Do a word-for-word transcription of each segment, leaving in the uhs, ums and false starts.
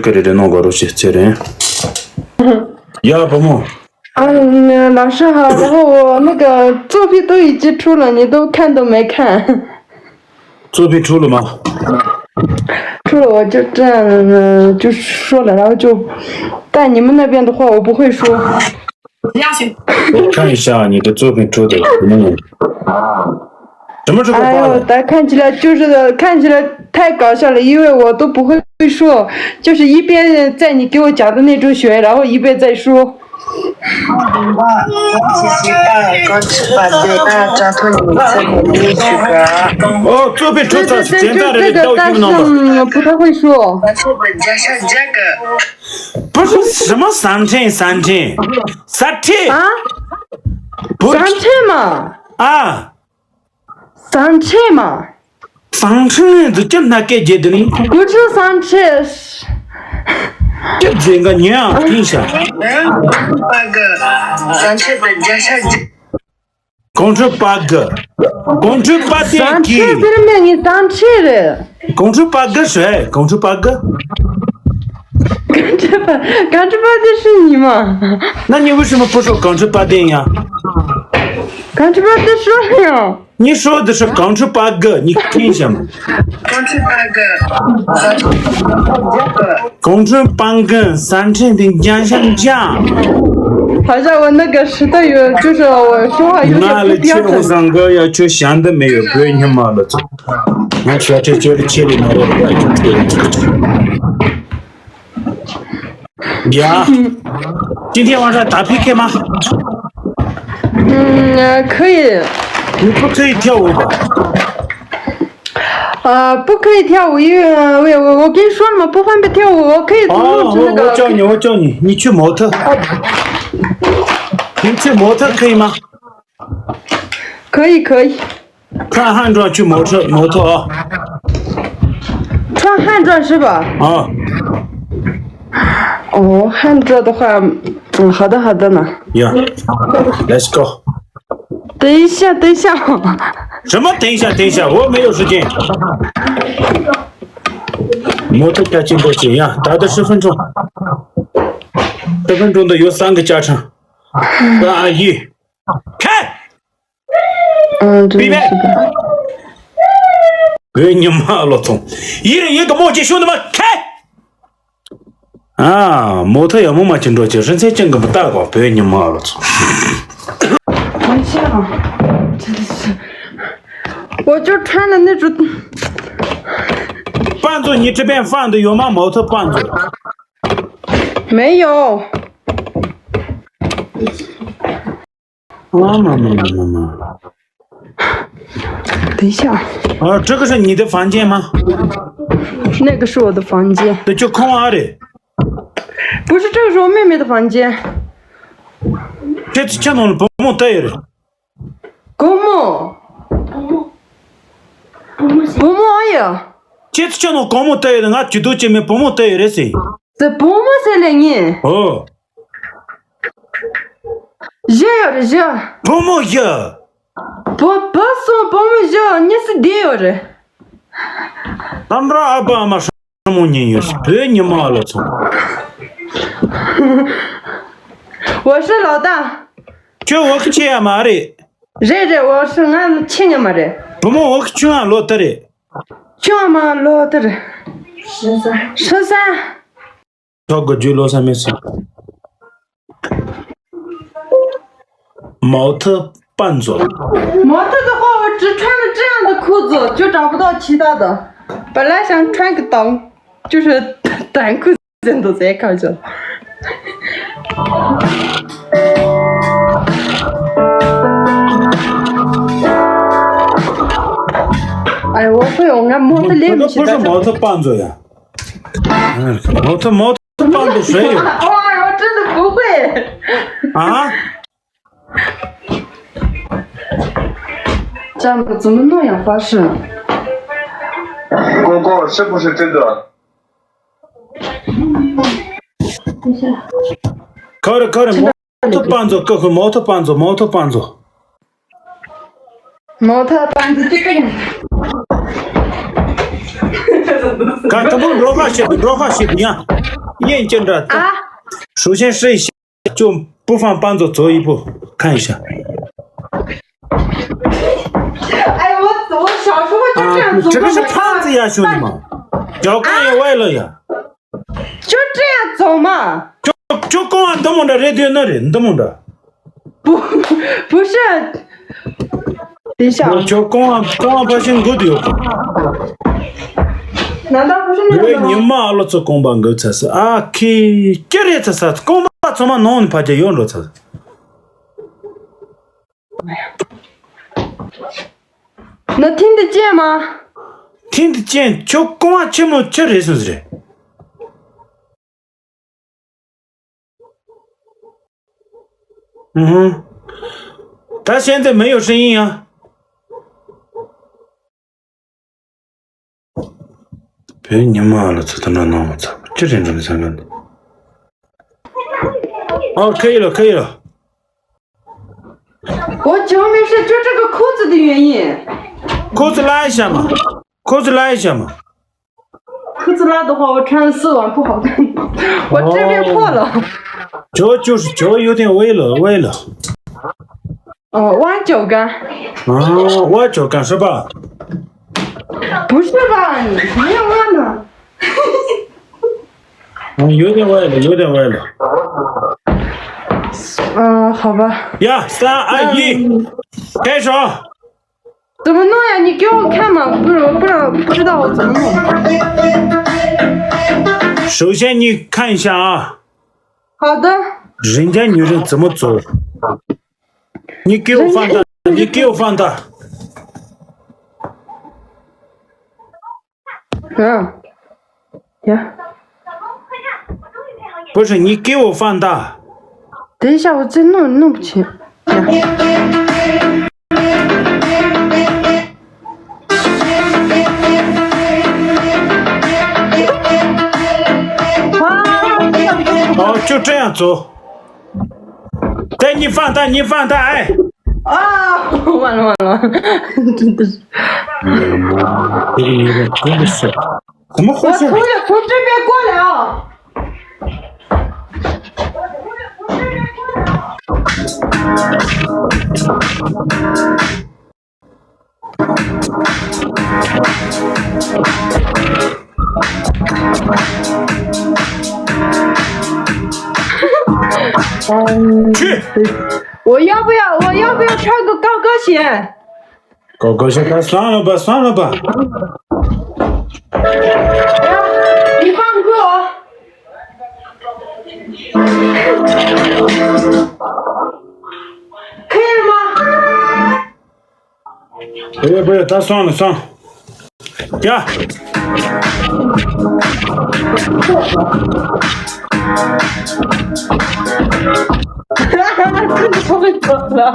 ཀི་རེ་རེ་གནང་དགོས་རོགས་ཞེས་ཚེ་རིང་། ཡ་བུ་མོ། 啊，嗯，老师好，然后我那个作弊都已经出了，你都看都没看。作弊出了吗？出了，我就这样，嗯，就说了，然后就，但你们那边的话，我不会说。我看一下你的作弊出的什么呢？什么时候发的？哎呦，他看起来就是看起来太搞笑了，因为我都不会说，就是一边在你给我讲的那种学，然后一边在说。 哦，作弊出错，现在这里都听懂了。嗯，不太会说。不是什么三千三千，三千。啊？不是。三千嘛。啊。三千嘛。三千，这叫哪个节的呢？不是三千。这这个你啊，听一下。八个，三千的加上 གོང་ཁྲོ་པ་གི། གོང་ཁྲོ་པ་དེ་གི། 三千 ཟེར་མེད། ངས་三千 རེད། 公主八个谁？公主八个。 公主八，公主八的是你吗？那你为什么不说公主八的呀？公主八的说了呀。你说的是公主八个，你听一下嘛。 公主八个，三千的加上加。好像我那个时代有，就是我说话有点不标准。 ང་ལ་ཁྱོད་བཟང་གི་ཡ། ཁྱོད་ཞན་དུ་མེད་ཡོད། བོད་ཉི་མ་ལ་ཚོ། ང་ཞོ་ཁྲེ་ཁྱོད་ལ་ཆེ་རེ་ན་རེ། ཡ། 今天晚上打P K吗？ 嗯，呃，可以。 你不可以跳舞吧？ 啊，不可以跳舞，因为，呃，我，我，我跟你说了嘛，不方便跳舞，我可以弄那个。哦，我，我教你，我教你，你去模特。你去模特可以吗？可以，可以。穿汉装去模特，模特啊。穿汉装是吧？啊。哦，汉装的话，嗯，好的，好的呢。Yeah，let's go。 等一下，等一下。什么等一下，等一下，我没有时间。模特加进过去呀，打的十分钟，十分钟的有三个加成。三二一，开！ 嗯，真的是的。 བོད་ཉི་མ་ལོ་ཚོང་། ཡིན་རེད། ཡིན་གི། མོ་ཅི་ཤོད་ནི་མ་ཁེ། ཨ། མོ་ཐ་ཡ་མོ་མ་ཅི་འགྲོ་ཅི་རིན་ཚད་ཅན་གི་མི་ལྟ་གོ། བོད་ཉི་མ་ལོ་ཚོང་། 我就穿了那种 伴奏，你这边放的有吗？模特伴奏。 没有。 妈妈妈妈妈妈。 等一下。 啊，这个是你的房间吗？ 那个是我的房间。 这就空啊嘞。 不是，这个是我妹妹的房间。 这次去弄了，不用带了。 བུ་མོ། བུ་མོ་ཨ་ཡ། ཁྱེད་ཚོ་ཁྱོད་ནང་གང་མོ་ལྟ་ཡོད། ང་ཇུས་གཏོགས་བྱེད་མེད། བུ་མོ་ལྟ་ཡོད་རེད་ཟེར། ཟེར་བུ་མོ་ཟེར་ལེ་ངས། ཨོ། བཞི་ཡོད་རེད་བཞི། བུ་མོ་བཞི། བུ་བུ་གསུམ་བུ་མོ་བཞི། གཉིས་སུ་བསྡད་ཡོད་རེད། ལྷ་འབྲ་ཨ་ཕ་ཨ་མ་ཧྲ་མོ་གཉིས་ཡོད། བོད་ཉི་མ་ལ་ཚོ། 我是老大。 ཁྱོད་འོག་གི་ཆེ་ཡ་མ་རེད། རེད་རེད། འོག་སུ་ང་ཆེ་ཉམས་མ་རེད། བུ་མོ་འོག་གི་ཆུང་ཡ་ལོ་དུ་རེད། ཆུང་ཡ་མ་ལོ་དུ་རེད། ཧྲི་ས། ཧྲི་ས། ཐོག་གི་རྒྱུ་ལོ་ས་མེད་སོང་། མའོ་ཐི་པན་ཛོ། 模特的话，我只穿了这样的裤子，就找不到其他的。本来想穿个短，就是短裤子。 真的在看着。哎，我会，我看模特脸不是，不是模特扮作呀。嗯，模特，模特扮作谁有？哇，我真的不会。啊？这样子怎么弄呀？发誓。哥哥，是不是这个？ 可以，可以，模特扮作，各位模特扮作，模特扮作。模特扮作这个样子。ཁ་ཐུམ་པོ་འགྲོ་ཁ་ཤེས་འགྲོ་ཁ་ཤེས་ཡང་ཡིན་ཅི་འདྲ་ད། 啊，首先是一下就不放伴奏走一步看一下。哎，我我小时候就这样走过。这个是胖子呀，兄弟们，脚跟也歪了呀。就这样走嘛。就就跟俺这么着，人对那人这么着。不不是，等一下。就跟俺跟俺把心骨头。难道不是那种？你妈了，做公办狗才是啊，去，这里才是公办，怎么弄？你怕这用着才是。 能听得见吗？听得见，就光听不见，这人是谁？嗯哼，他现在没有声音啊。 别人你妈了，这他妈弄我操，这人怎么想干的？哦，可以了，可以了。我求没事，就这个裤子的原因。裤子拉一下嘛，裤子拉一下嘛。裤子拉的话，我穿的丝网不好看，我这边破了。脚就是脚有点歪了，歪了。哦，弯脚跟。哦，弯脚跟是吧？不是吧？你没有弯呢。嗯，有点歪了，有点歪了。嗯，好吧。呀，三二一，开始啊！怎么弄呀？你给我看嘛，不是不知道不知道我怎么弄。首先你看一下啊。好的。人家女人怎么走？你给我放大，你给我放大。 嗯，呀，不是你给我放大。等一下，我真弄弄不清。哦，就这样走。 带你放大，你放大，哎。啊，完了完了，真的是。这个女人真的是，怎么回事？我从这从这边过来啊。去。我要不要我要不要穿个高跟鞋？高跟鞋，算了吧，算了吧。你放过我。可以了吗？不要不要，他算了算了。呀。不会走了。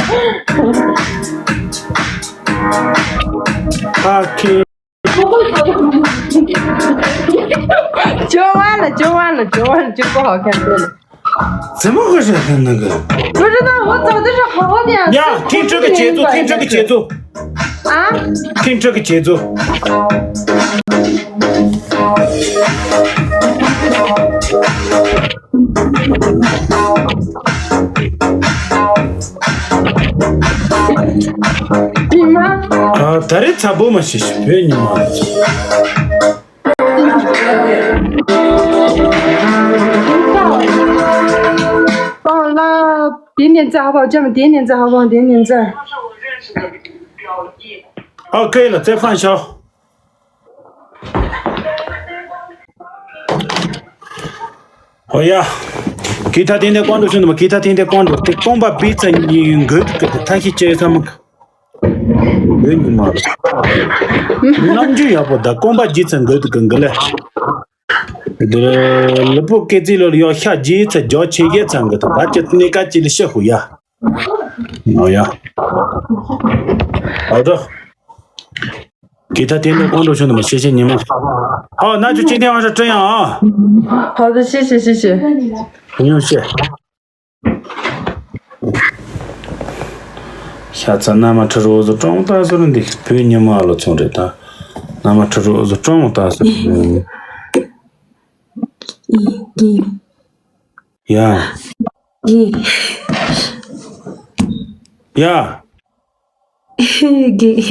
他去。就完了，就完了，就完了，就不好看，对了。怎么回事？他那个不知道，我走的是好点。呀，听这个节奏，听这个节奏，啊？听这个节奏。你妈。啊，他的差不多嘛，是是，别你妈。 帮我拉点点赞好不好？这样点点赞好不好？点点赞。 哦，可以了，再放一下。好呀，给他点点关注，兄弟们，给他点点关注。这光把彼此你有个这个他去接他们。 ཡོད་ཉི་མ། རྣམ་འགྱུར་ཡག་པོ་དང་རྐང་པ་རྗེས་ཚ་འགོད་དུ་གི་འགི་ལེ། དེ་ལུས་པོ་སྐེ་རྩེ་ལོ་ལ་ཡོག་ཤ་རྗེས་ཚ་རྒྱོ་ཆེ་ཡེ་ཚ་འགི་དང་ད་ཅི་གནས་ཀ་ཅི་ལ་ཤི་ཧུ་ཡ། ཨོ་ཡ། ཨོ་ཏོ། གི་ད་དེ་ནས་ཀོང་ཏོ་ཆུ་ནི་མ་ཤེས་ཤེས་ཉི་མ། ཧོ་ན་ཆུ་ཅི་ཐེ་ཝང་ཧྲ་ཀྲི་ཡང་ཨ། 好的，谢谢谢谢。 ཡོང་ཤེས། ཤ་ཚ་ན་མ་ཁྲི་རོ་ཟོ་ཀྲོང་ཏ་ཟོ་རུ་འདི་བོད་ཉི་མ་ལོ་ཚོང་རེད་ད། ན་མ་ཁྲི་རོ་ཟོ་ཀྲོང་ཏ་སི། ཡ། གི། ཡ། གི།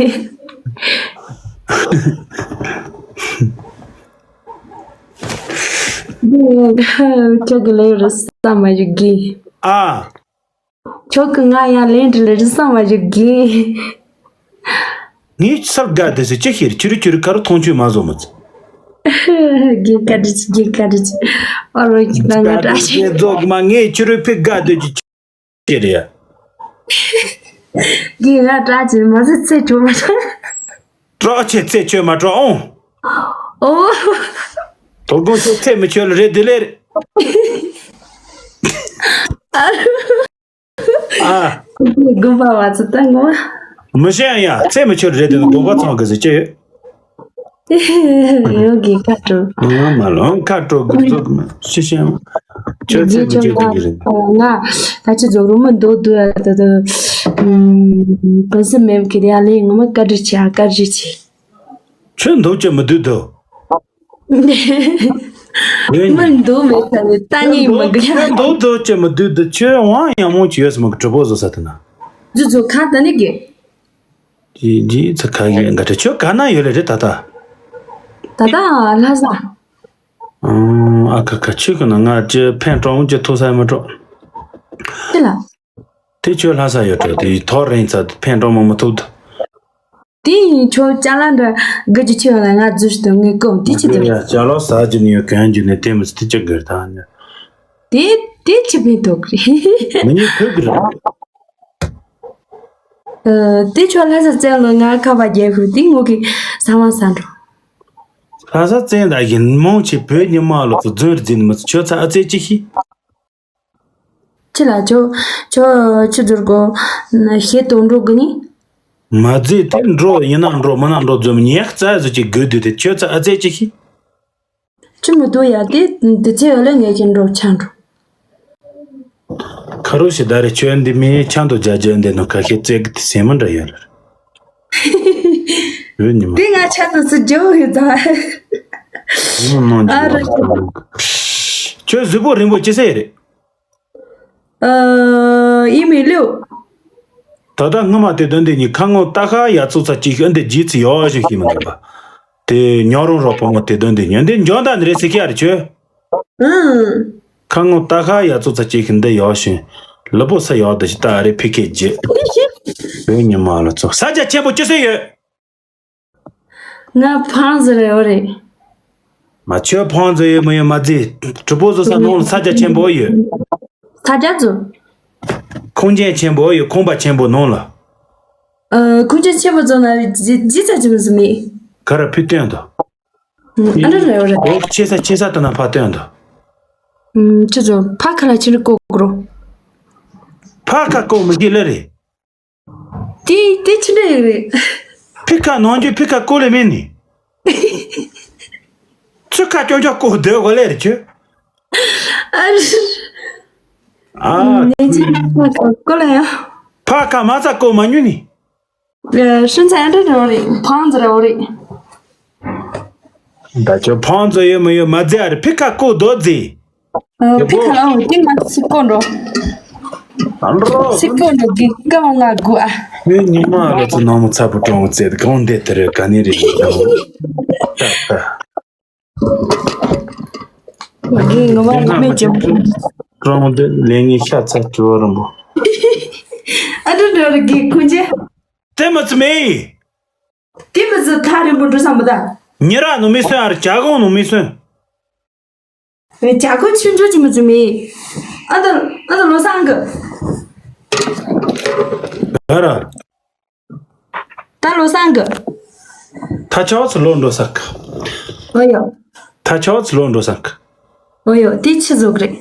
ཁྱོད་ཀྱི་ལས་རུ་ས་མ་ཞིག་གི། ཨ། ཁྱོད་ཀྱི་ང་ཡང་ལན་དྲི་ལེ་རི་སང་མ་བཞུགས་གི། ངས་སར་དགའ་བསྡད་ཟེར་ཅི་ཤེས་རེད། ཁྱོད་རི་ཁྱོད་རི་ཁ་རུ་མཐོང་ཆོས་མ་བཟོ་མི་ཚེ། རྒན་བཀའ་དྲིན་ཆེ། རྒན་བཀའ་དྲིན་ཆེ། ཨ་རོ་ཁྱི་ད་ང་བཀའ་དྲིན་བཀྲ་ཆེ་ཤིས། རྫོགས་མ་ངས་ཁྱོད་རི་ཕི་དགའ་སྡོད་ཀྱི་ཅི་རེད་ཡ། རྒན་ང་བཀྲ་ཆེ་མ་ཟེར་ཚེ་ཆོ་མ་ཆོ། བཀྲ་ཆེ་ཚེ་ཆོས་མ་བཀྲ་འོང་། ཨོ། དོ་དགོང་ཁྱོད་ཚེ་མི་ཆོས་ལ་རེད་དེ་ལེར། ཨ། དགོན་པ་བ་ཚོ་ད་ངོ་། མི་ཤེས་ཡ། ཚེ་མི་ཆོས་རེད་དེ་ནི་དགོན་པ་ཚང་གི་ཟེར་ཅི་ཡོད། ཡོད་གི་ཁ་དྲོ། ང་མ་ལོང་ཁ་དྲོ་དགོས་ཚོད་མ་ཤེས་ཤེས། ཁྱོད་ཚེ་མི་ཆོས་དེ་གི་རེད། ང་ད་ཅི་ཛོ་རུ་མི་འདུག་འདུག་ཡ་ད་ད། ཨུམ། ཕན་སེམས་མེད་གི་རེད་ཡ་ལེ། ངོ་མ་བཀའ་དྲིན་ཆེ་ཨ། བཀའ་དྲིན་ཆེ། ཁྱོད་འདུག་ཅི་མི་འདུག་འདུག་མི་འདུག་མེད་ཁ་ནས་ལྟ་ཉེས་མི་དགོས། ཁྱོད་འདུག་འདུག་ཅི་མི་འདུག་འདུག་ཁྱོད་དབང་ཡག་མོ་ཅི་ཡོད་སམ་གི་གྲི་པོ་བཟོ་ས་དེ་ན། ཇུ་ཇུ་ཁ་ད་ནི་གི། ཇི་ཇི་ཚ་ཁ་གི་འགའ་འདྲ་ཁྱོད་ག་ན་ཡོད་ལེ་རེད་ད་ད། ད་ད་ལྷ་ས། ཨང་ཨ་ཁ་ཁ་ཁྱོད་གི་ན་ང་ཅི་ཕན་གྲོང་ཅི་ཐུག་ས་མི་གྲོང་། ཅི་ལ། དེ་ཁྱོད་ལྷ་ས་ཡོད་འགྲོ་དེ་ཐོ་རེན་ཚ་ཕན་གྲོང་མ་མི་ཐུབ་ད། དེ་ཡིན་ཁྱོད་ཅ་ལག་འདྲ་དགུ་ཅི་ཆེ་བ་ལ་ང་རྫུས་ཏེ་ངས་ཀོ་དེ་ཅི་དེ། ཡ་ཅ་ལག་ཟ་རྒྱུ་ནི་ཡོད་གན་རྒྱུ་ནི་དེ་མི་སྲིད་དེ་ཅི་དགོས་ད་ནི། དེ་དེ་ཅི་ཕན་ཐོགས་རེད། མི་ཉིད་ཐུག་གི་རེད། ཨ། དེ་ཁྱོད་ལྷ་ས་བཙལ་ལོ་ང་ཁ་བ་རྒྱལ་ཁུ་དེ་ངོ་གི་ས་མ་ས་འགྲོ། ལྷ་ས་བཙལ་ད་ཡིན་མོང་ཆེ་བོད་ཉི་མ་ལོ་ཚོ་རྫུན་རྫུན་མི་ཚོ་ཁྱོད་ཚ་ཨ་ཙེ་ཅི་ཤི། ཁྱི་ལ་ཁྱོད་ཁྱོད་ཁྱི་ཟུར་གོ། ཞེ་དོན་འགྲོ་གི་ནི། མ་རྫས་དེ་འགྲོ་ཡིན་ན་འགྲོ་མིན་ན་འགྲོ་འཛོམས་ཉེག་རྩ་ཟིག་གི་དགོས་དུས་དེ་ཁྱོད་ཚ་ཨ་ཙེ་ཅི་ཤི། ཁྱི་མི་དོ་ཡ་དེ་དེ་ཚེ་ཡོད་ལས་ངས་ཁྱི་འགྲོ་ཆ་འགྲོ། ཁ་རོ་ཞེ་ད་རེ་ཁྱོད་འདི་མི་ཆ་འདོ་རྒྱ་རྒྱ་འདི་ནོ་ཁ་ཤས་བཙལ་གི་དེ་སེམས་མི་འདྲ་ཡོད་རེད། ཡོད་ཉི་མ། དེ་ང་ཆ་འདོ་སུ་རྒྱ་བོ་ཡོད་ད། ཉི་མ་མང་ཨ་རེད། ཁྱོད་གཟུགས་པོ་རིང་པོ་ཅི་ཟེར་རེད། ཨ། ཡིན་མི་ལུས། ད་ལྟ་སྔོན་མ་དེ་དོན་དེ་ཉིད་ཁ་ངོ་ལྟ་ཁ་ཡ་ཚོ་ཚ་གཅིག་ཨ་འདི་རྗེས་ཚི་ཡོ་ཞིག་ཤེས་མི་འདུག་པ། དེ་ཉོ་རུང་རོགས་པོ་ངོ་དེ་དོན་དེ་ཉོ་འདི་འཇོན་ད་ནི་རེད་ཟེར་ཁྱི་ཡ་རེ་ཆོས། ཨང་། ཁ་ངོ་ལྟ་ཁ་ཡ་ཚོ་ཚ་གཅིག་ཤིག་འདི་ཡོ་ཞིང་། ལུ་པོ་ས་ཡོ་ད་ཞིག་ད་རེ་ཕི་ཁེ་རྗེ། བོད་ཉི་མ་ལ་ཚོ་ས་རྒྱ་ཆེན་པོ་ཅི་སེ་ཡོད། ང་ཕང་ཟེར་ཡོད་རེད། མ་ཁྱོད་ཕང་ཟེར་ཡོད་མི་ཡོད་མ་རྫི། གྲི་པོ་བཟོ་ས་ནང་ལ་ས་རྒྱ་ཆེན་པོ་ཡོད། ས་རྒྱ་ཚོ། ཁུངས་ཅན་ཆེན་པོ་ཡོད། ཁུངས་པ་ཆེན་པོ་ནང་ལ། ཨ། ཁུངས་ཅན་ཆེན་པོ་བཟོ་ན་ཇི་ཇི་ཙམ་ཅི་མི་ཟི་མི། ག་ར་ཕུད་སྟོན་དོ། ཨ་འདྲ་རེད་རེད། འོ་ཆེ་ས་ཆེ་ས་དུ་ན་ཕ་སྟོན་དོ། ཁྱོད་ཚོ་ཕ་ཁ་ལ་ཕྱིར་བཀོག་རོ། ཕ་ཁ་བཀོག་མི་དགོས་ལེ་རེད། དེ་དེ་ཅི་འདྲ་ཡོད་རེད། ཕི་ཁ་ནང་རྒྱུ་ཕི་ཁ་བཀོག་ལེ་མིན་ནི། ཚུ་ཁ་ཅོང་ཅོང་བཀོག་སྡོད་གོ་ལེ་རེད་ཁྱོད། ཨ་རེད། ཨ། ནས་ཅི་ཕ་ཁ་བཀོག་ལེ་ཡ། ཕ་ཁ་མ་ཚ་བཀོག་མ་ཉུ་ནི། ཨ། ཤུན་ཚ་ཡ་འདྲ་འདྲ་རེད། ཕང་ཙི་ར་འོ་རེད། ད་ཁྱོད་ཕང་ཙི་ཡོད་མི་ཡོད་མ་རྫི་ཨ་རེད། ཕི་ཁ་བཀོག་རྡོ་རྫི། ཨ། ཕི་ཁ་ལ་འོ་དེ་ང་སི་ཀོ་འགྲོ། ཨ་འགྲོ། སི་ཀོ་འགྲོ་གི་ཀ་བ་ང་དགུ་ཨ། ཁྱོད་ཉི་མ་ལ་ཚོ་ནང་མི་ཚ་པོ་གྲོང་བཙལ་གང་བསྡད་དེ་རེད་ག་ནི་རེད་ཡིན་ཀྱང་། ད་ད། ངས་ངོ་མ་ངོ་མས་ཀྱང་། གྲོང་བསྡད་ལས་ངན་ཤ་ཚ་སྐྱོ་བ་རིང་པོ། ཨ་འགྲོ་འགྲོ་རེད་གི་ཁུ་ཅེ། དེ་མི་ཚི་མེད། དེ་མི་ཚི་ཐག་རིང་པོ་འགྲོ་བསམ་པ་ད། ཉི་ར་ནུ་མི་སོན་ཨར་ཇ་གོང་ནུ་མི་སོན། ཇ་གོང་ཆུང་ཆུང་ཅི་མི་ཚི་མི། ཨ་ད་ཨ་ད་ལོ་སང་གི། ག་ར། ད་ལོ་སང་གི། ཐ་ཆའོ་ཚི་ལོ་འགྲོ་ས་གི། ཨོ་ཡོ། ཐ་ཆའོ་ཚི་ལོ་འགྲོ་ས་གི། ཨོ་ཡོ་དེ་ཆི་ཟོ་གི་རེད།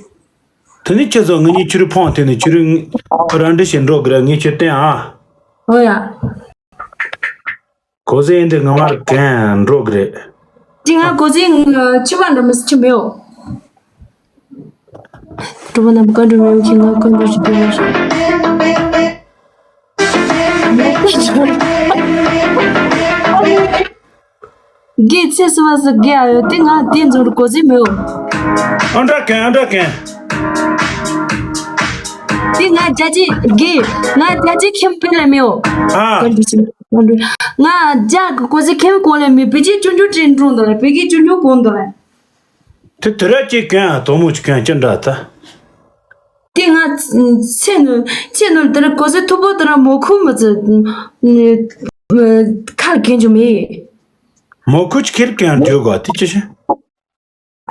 དེ་ནི་ཁྱེད་ཚོ་ངེད་གཉིས་ཆུ་རུ་ཕོང་དེ་ནི་ཆུ་རུ་རང་འདྲི་བྱེད་འགྲོ་གི་ར་ངས་ཁྱོད་བསྟན་ཨ། ཨོ་ཡ། གོ་ཟེ་འདི་ང་མར་གན་འགྲོ་གི་རེད། དེ་ང་གོ་ཟེ་ཆུ་བ་འགྲོ་མི་སྲིད་ཆུ་མེའོ། གྲོགས་པོ་རྣམས་བཀའ་འགྲོ་མེའོ་ཁྱེད་ང་བཀའ་འགྲོ་ཞིག་བསྟན་ཡོད། དགེ་ཚེ་སི་བ་སི་དགེ་ཨ་ཡོད་དེ་ང་དེ་འཛོམས་གོ་ཟི་མེད། ཨ་འདྲ་གན་ཨ་འདྲ་གན། དེ་ང་རྒྱ་ཆེ་དགེ་ང་རྒྱ་ཆེ་ཁྱིམ་པེ་ལ་མེད། ཨ། ང་རྒྱ་གི་གོ་ཟི་ཁྱིམ་གོ་ལ་མེད་བེ་ཅི་ཅུང་ཅུང་ཅན་འགྲོ་འདོ་ལ་བེ་གི་ཅུང་ཅུང་གོ་འདོ་ལ། དེ་དུ་ར་ཅིག་གན་ཨ་དོ་མོ་ཅིག་གན་ཅི་འདྲ་ད། དེ་ང་ཚེ་ནུ་ཚེ་ནུ་དེ་ར་གོ་ཟི་ཐུ་པོ་དེ་ར་མོ་ཁུ་མི་ཚེ་ཁ་གན་ཅུ་མེད། མོ་ཁུ་ཅིག་ཁེར་གན་འགྲོ་གོ་དེ་ཅི་ཤེས།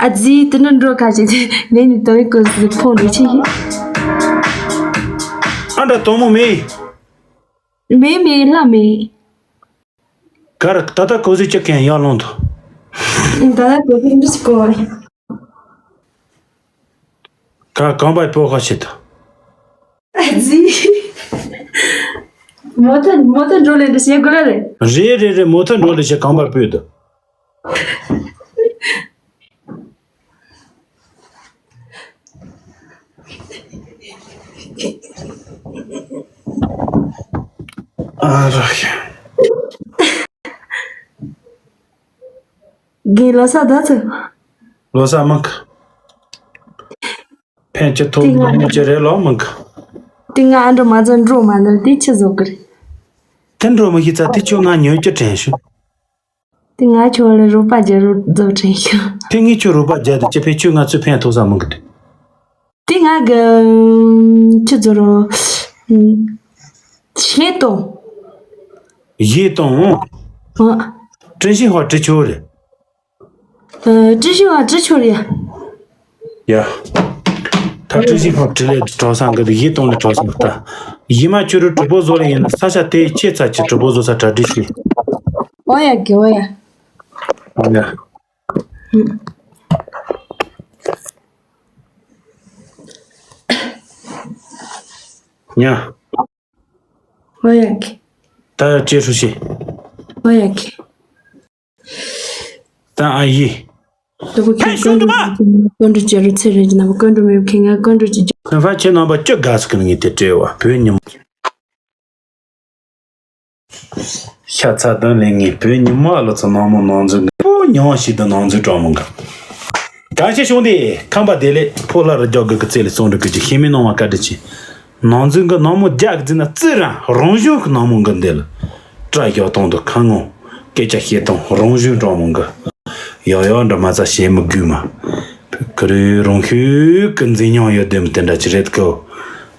ཨ་ཙི་དེ་ནི་འགྲོ་ཁ་ཅིག་དེ་ནས་ནི་དོ་ཡི་ཀོ་ཟི་ཕོ་འགྲོ་ཆེ་ཡི། ཨ་འདྲ་དོ་མོ་མེད། མེད་མེད་ལ་མེད། གར་ད་ལྟ་ཀོ་ཟི་ཅི་གན་ཡར་ལོང་དོ། ད་ལྟ་ཀོ་ཟི་འདི་སྐོ། ག་གང་པའི་པོ་ཁ་ཆེ་དོ། ཨ་ཙི། མོ་ཐ་མོ་ཐ་འགྲོ་ལེ་འདི་བྱེད་དགོས་རེད། རེད་རེད་རེད་མོ་ཐ་འགྲོ་ལེ་བྱེད་གང་པར་པོས་དོ། ཨ་རོགས། དགེ་ལོ་ས་ད་ཚོ། ལོ་ས་མང་གི། ཕན་ཅི་ཐོག་ཏི་ང་མང་ཅི་རེད་ལོ་མང་གི། ཏི་ང་ཨ་འགྲོ་མ་ཚོ་འགྲོ་མ་ནི་དེ་ཆི་བཟོ་གི་རེད། དེ་འགྲོ་མ་ཤི་ཚ་དེ་ཆོ་ང་ཉོས་ཀྱི་དྲན་ཤོག་དེ་ང་ཁྱོད་ལ་རོགས་པ་རྒྱག་རོགས་བཟོ་དྲན་ཤོག་དེ་ངས་ཁྱོད་རོགས་པ་རྒྱག་དེ་ཅི་ཕན་ཁྱོད་ང་ཚོས་ཕན་ཐོགས་ས་མང་གི་དེ། དེ་ང་གི་ཆི་བཟོ་རོགས། ཤེས་དང་། ཡེ་དང་། ཨ། དྲན་ཤེས་ཧོ་དྲི་ཆོ་རེད། ཨ། དྲི་ཤེས་ཧོ་དྲི་ཆོ་རེད། ཡ། ད་དྲི་ཤེས་ཧོ་དྲི་ལས་གྲོགས་སང་གི་ཡེ་དང་ལས་གྲོགས་སང་གི་ད། ཡེ་མ་ཁྱོད་རུ་གྲི་པོ་བཟོ་ལ་ཡིན་ན་ས་ཆ་དེ་ཁྱེད་ཚ་ཆེ་གྲི་པོ་བཟོ་ས་གྲ་སྒྲིག་ཤེས། ཨོ་ཡ་གི་ཨོ་ཡ། ཨོ་ཡ། ཉ། ཨོ་ཡ་གི། ད་ཅེ་ཧྲུ་ཤེ། ཨོ་ཡ་གི། ད་ཨ་ཡེ། ད་བུ་ཁྱོད་ཀོན་འགྲོ་ཀོན་འགྲོ་ཅེ་རུ་ཚེ་རིང་གི་ནམ་ཀོན་འགྲོ་མེད་ཁེ་ང་ཀོན་འགྲོ་ཅེ་ཇོ། ཁོན་ཧྥ་ཁྱེད་རྣམ་པ་ཅི་དགའ་སུ་ཀུན་ངེས་དེ་སྤྲད་བ་བོད་ཉི་མ། ཤ་ཚ་དང་ལས་ངེས་བོད་ཉི་མ་ལོ་ཚོ་ནང་མོ་ནང་འཛུལ་པོ་ཉང་ཞིག་དང་ནང་འཛུལ་གྲོགས་མོ་འགའ། གང་ཤེས་བྱུང་སྟེ་ཁམས་པ་བདེ་ལེགས་ཕོ་ལྷ་རུ་རྒྱག་དགོས་ཀྱི་རྩེ་ལས་བཙོང་འགྲོ་དགོས་ཀྱི་ཤེས་མེད་སྣང་བ་བཀའ་དྲིན་ཆེ། ནང་འཛུལ་གི་ནང་མོ་རྒྱག་གི་འཛིན་ན་རྩི་རང་རང་གཞུང་གི་ནང་མོ་འགི་འདི་ལ། སྐྲ་ཞོག་གཏོང་དུ་ཁ་ངོ་སྐད་ཆ་བཤད་སྟངས་རང་གཞུང་གྲོགས་མོ་འགི། ཡག་ཡག་འདྲ་མ་ཚ་བཤད་མི་དགོས་མ། ཁུ་རུ་རང་ཤུགས་ཀྱི་འཛིན་སྙིང་ཡོད་དེ་མི་དེ་འདྲ་ཅི་རེད་གོ།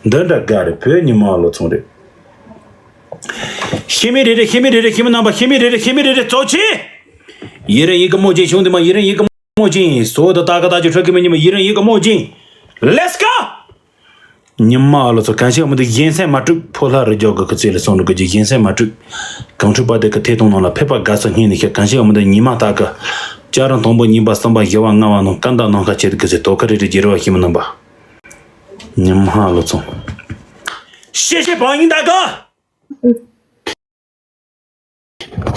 འདི་འདྲ་དགའ་རེད་བོད་ཉི་མ་ལོ་ཚོང་རེད། ཤེས་མེད་རེ་རེ་ཤེས་མེད་རེ་རེ་ཤེས་མེད་རྣམ་པ་ཤེས་མེད་རེ་རེ་ཤེས་མེད་རེ་རེ་གཙོ་ཆེ། ཡི་རེ་ཡི་གི་མོ་ཅན་བྱུང་དེ་མ་ཡི་རེ་ཡི་གི་མོ་ཅན་སོ་ད་ད་ག་ད་ཅི་ཧྲ་གི་མི་ཉི་མ་ཡི་རེ་ཡི་གི་མོ་ཅན། Let's go། ཉི་མ་ཨ་ལོ་ཚོ་གང་ཞིག་མི་འདུག་གཞན་སེམས་མ་དཀྲུག་ཕོ་ལྷ་རུ་རྒྱག་གི་སྐུ་ཚེ་ལ་སོང་རུ་གི་གཞན་སེམས་མ་དཀྲུག་གང་འཁྲུག་པ་དེ་གི་ཐད་གཏོང་ནང་ལ་ཕེབས་པ་དགའ་ས་སྙིང་ནས་ཤར་གང་ཞིག་མི་འདུག་ཉི་མ་ལྟ་གི། ལྕགས་རི་དང་པོ་གཉིས་པ་གསུམ་པ་བཞི་བ་ལྔ་བ་ནང་སྐར་མདའ་ནང་ཁ་བྱེད་དུ་གི་ཚེ་དོ་ཁ་རེ་རེ་བརྗེ་རེ་བ་ཤི་མི་རྣམ་པ། ཉི་མ་ལོ་ཚོང་། ཤེ་ཤེ་བང་ཡིན་ད་ག་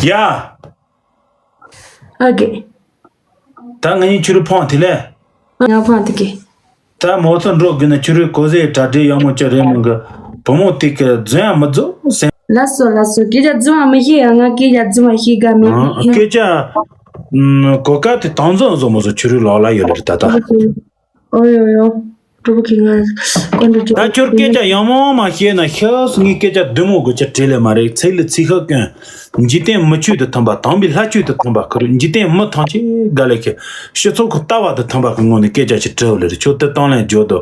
ཡ། ཨ་གེ། ད་ང་གཉིས་ཆུ་རུ་ཕོང་དེ་ལས། ང་ཕོང་དེ་གེ། ད་མོ་ཚོ་འགྲོ་དགོས་ན་ཆུ་རུ་གོ་ཟེ་གྲ་སྒྲིག་ཡག་མོ་ཅི་རེད་མོ་གི། བུ་མོ་དེ་གི་རྫུན་ཡང་མི་རྫུན་སེམས། ལགས་སོ་ལགས་སོ་སྐད་ཆ་རྫུན་མ་མི་ཤེས་ཡ་ང་སྐད་ཆ་རྫུན་མ་ཤེས་ག་མེད་ཨ། སྐད་ཆ། ཨ། གོ་སྐབས་དེ་དང་འཛོམས་བཟོ་མོ་ཚོ་ཆུ་རུ་ལོག་ལ་ཡོད་ལ་རེད་ད་ལྟ། ཨོ་ཡོ་ཡོ། གྲོགས་པོ་ཁྱེད་ང་ཀོན་འགྲོ་ཅོ། ད་ཁྱོད་སྐད་ཆ་ཡང་མང་མང་བཤད་ན་ཤེས་སུ་ངའི་སྐད་ཆ་བདུན་མོ་དགོས་ཀྱི་བྲིས་ལས་མ་རེད་ཚིག་ལ་ཚིག་ཤ་སྐྱོན། འཇིག་རྟེན་མི་ཆོས་དང་མཐུན་པ་དམ་པའི་ལྷ་ཆོས་དང་མཐུན་པ་ཁུར་འཇིག་རྟེན་མི་ཐམས་ཅད་དགའ་ལས་ཁྱེད་སྤྱི་ཚོགས་ཀྱི་ལྟ་བ་དང་མཐུན་པ་གི་ངོས་ནས་སྐད་ཆ་ཞིག་བྲིས་ལེ་རེད་ཁྱོད་དེ་བཏང་ལན་འཇོག་དོ།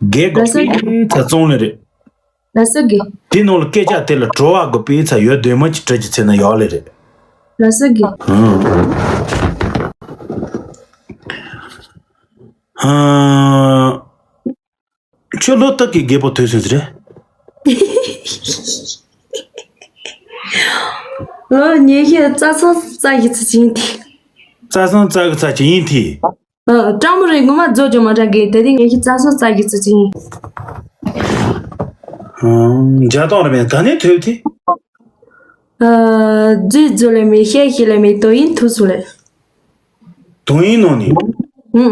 རྒན་གོ་ལ་སོ་གི། ཚ་བཙོང་ལེ་རེད། ལ་སོ་གི། དེ་ནང་ལ་སྐད་ཆ་དེ་ལ་བྲོ་བ་དགོས་པའི་ཚ་ཡོད་དོན་མ་ཅིག་བྲིས་ཀྱི་ཚེ་ན་ཡོག་ལེ་རེད། ལ་སོ་གི། ཧ། ཁྱོད་ལོ་དག་གི་རྒད་པོ་དུས་སུ་རེད། ལོ་ཉི་ཤུ་རྩ་གསུམ་རྩ་བཞི་ཚོད་ཅིག་ཡིན་ཏེ། རྩ་གསུམ་རྩ་དགུ་ཚོད་ཅིག་ཡིན་ཏེ། ཨ། སྤྲང་མོ་རེད་ངོ་མ་རྫོགས་ཀྱང་མ་དྲག་གི་དེ་རིང་ཉི་ཤུ་རྩ་གསུམ་རྩ་བཞི་ཚོད་ཅིག་ཡིན། ཨང་། འཇའ་དང་རེ་བས་ག་ནས་ཐོས་ཏེ། ཨ། རྫུས་རྫུ་ལས་མེད་ཤེས་ཤེས་ལས་མེད་དོ་ཡིན་ཐུག་སུ་ལས། དོན་ཡིན་ནང་ནས། ཨུ།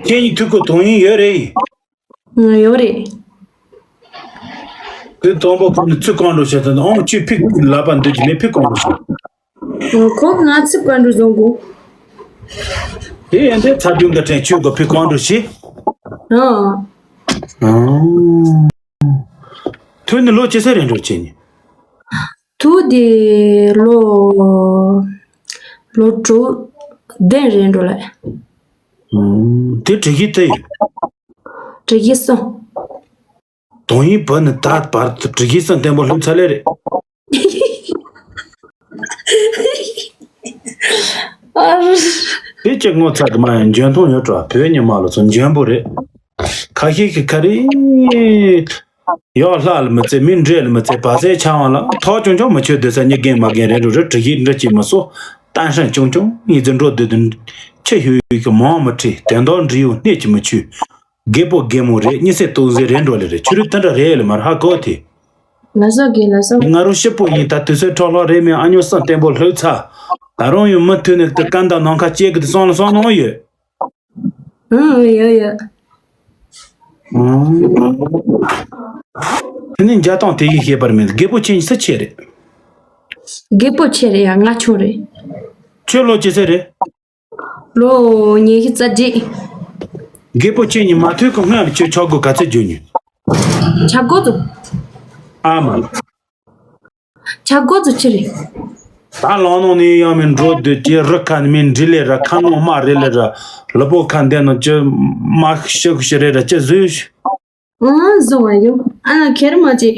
ཁྱེད་གཉིས་ཐུག་གོ་དོན་ཡིན་ཡོད་རེད། ཨུ། ཡོད་རེད། དེ་དང་པོ་ཁོང་ནས་ཚུར་གང་འགྲོ་བྱེད་དང་ཨང་ཅི་ཕིག་ལབ་པ་འདོད་ཀྱི་མེད་ཕིག་གང་འགྲོ་བྱེད། ཁོ་ང་ཚོ་བཀའ་འགྲོ་བཟང་གོ། དེ་ཡན་དེ་ཚ་རྒྱུན་ག་དྲན་ཆོས་གོ་ཕི་བཀའ་འགྲོ་ཞེས། ཨང་། ཨང་། ཐོན་ནི་ལོ་ཅི་ས་རེད་འགྲོ་ཆེ་ནི། ཐུགས་དེ་ལོ་ལོ་དྲུག་བདུན་རེད་འགྲོ་ལ། ཨང་། དེ་དྲི་གི་དེ་ཡོད། དྲི་གི་སོང་། དོན་ཡིན་བུ་ནི་ད་བར་དུ་དྲི་གི་སོང་བརྟན་པོ་ལྷུང་ཚར་ལེ་རེད། དེ་ཅི་ངོ་ཚ་གི་མ་ཡང་འཇོན་ཐང་ཡོད་འགྲོ། བོད་ཉི་མ་ལོ་ཚོ་འཇོན་པོ་རེད། ཁ་ཤས་ཀྱི་ཁ་རེད། ཡོག་ལྷ་ལ་མི་ཚེ་མི་འདྲེ་ལ་མི་ཚེ་བ་ཚེ་ཆང་བ་ལ་ཐོག་ཆུང་ཆུང་མི་ཆོད་སྡོད་ས་གཉིད་རྒན་མ་རྒན་རེད་འགྲོ་རེད། དྲི་གི་འདྲི་གཅིག་མི་སོ་ཏན་ཧྲན་ཆུང་ཆུང་ཡིད་ཚིམ་འགྲོ་སྡོད་དུ་ཁྱི་ཧུ་ཧུ་གི་མང་མི་ཁྲི་དེ་འདོག་འདྲི་ཡུ་སྣེ་གཅིག་མི་ཆུ། རྒད་པོ་རྒད་མོ་རེད། གཉིད་སད་ཏོག་ཟེར་རེད་འགྲོ་ལེ་རེད། ཆུ་རུད་དེ་འདྲ་རེད་ལེ་མར་ཧ་གོ་དེ། ལ་སོགས་ཀྱི་ལ་སོགས། ང་རང་ཤི་པོ་ཡིན་ད་དུས་ཚོད་འཕྲོ་ལྷོ་རེད་མིན། ཨ་ཉོ་སང་བརྟན་པོ་ལྷོད་ཚ། ད་རུང་ཡང་མུ་མཐུད་ནས་དེ་ཀ་འདའ་ནང་ཁ་སྐྱེ་གི་དེ་སོང་ལ་སོང་ནང་ཡོད། ཨང་ཡོད་ཡོད། དེ་ནི་འཇའ་སྟོང་དེ་ཡིས་ཤེས་པར་མིན། རྒད་པོ་ཁྱེད་ཉིད་སུ་ཆེ་རེད། རྒད་པོ་ཆེ་རེད་ཡ། ང་ཆུང་རེད། ཁྱོད་ལོ་ཅི་ཚོད་རེད། ལོ་ཉི་ཤུ་རྩ་བརྒྱད། རྒད་པོ་ཁྱེད་ཉིད་མ་ཐུག་གི་སྔོན་ལ་ཁྱོད་ཆོག་གོ་ག་ཚོད་བརྗོད་ཉོན། ཆ་གོ་ཚོ། ཨ་མ་ལ། ཆ་གོ་ཚོ་ཆི་རེད། ད་ལོང་ནང་ནས་ཡང་མིན་འགྲོ་སྡོད་ཀྱི་རི་ཁ་ནས་མིན་འདྲི་ལེ་ར་ཁ་ནང་དམའ་རེ་ལེ་ར་ལུ་པོ་ཁ་འདན་ནང་ཅི་མ་ཤི་ཤི་རེ་ར་ཅི་བཟོས། ཨང་བཟོ་བ་ཡོད། ཨ་ན་ཁེར་མ་ཅི་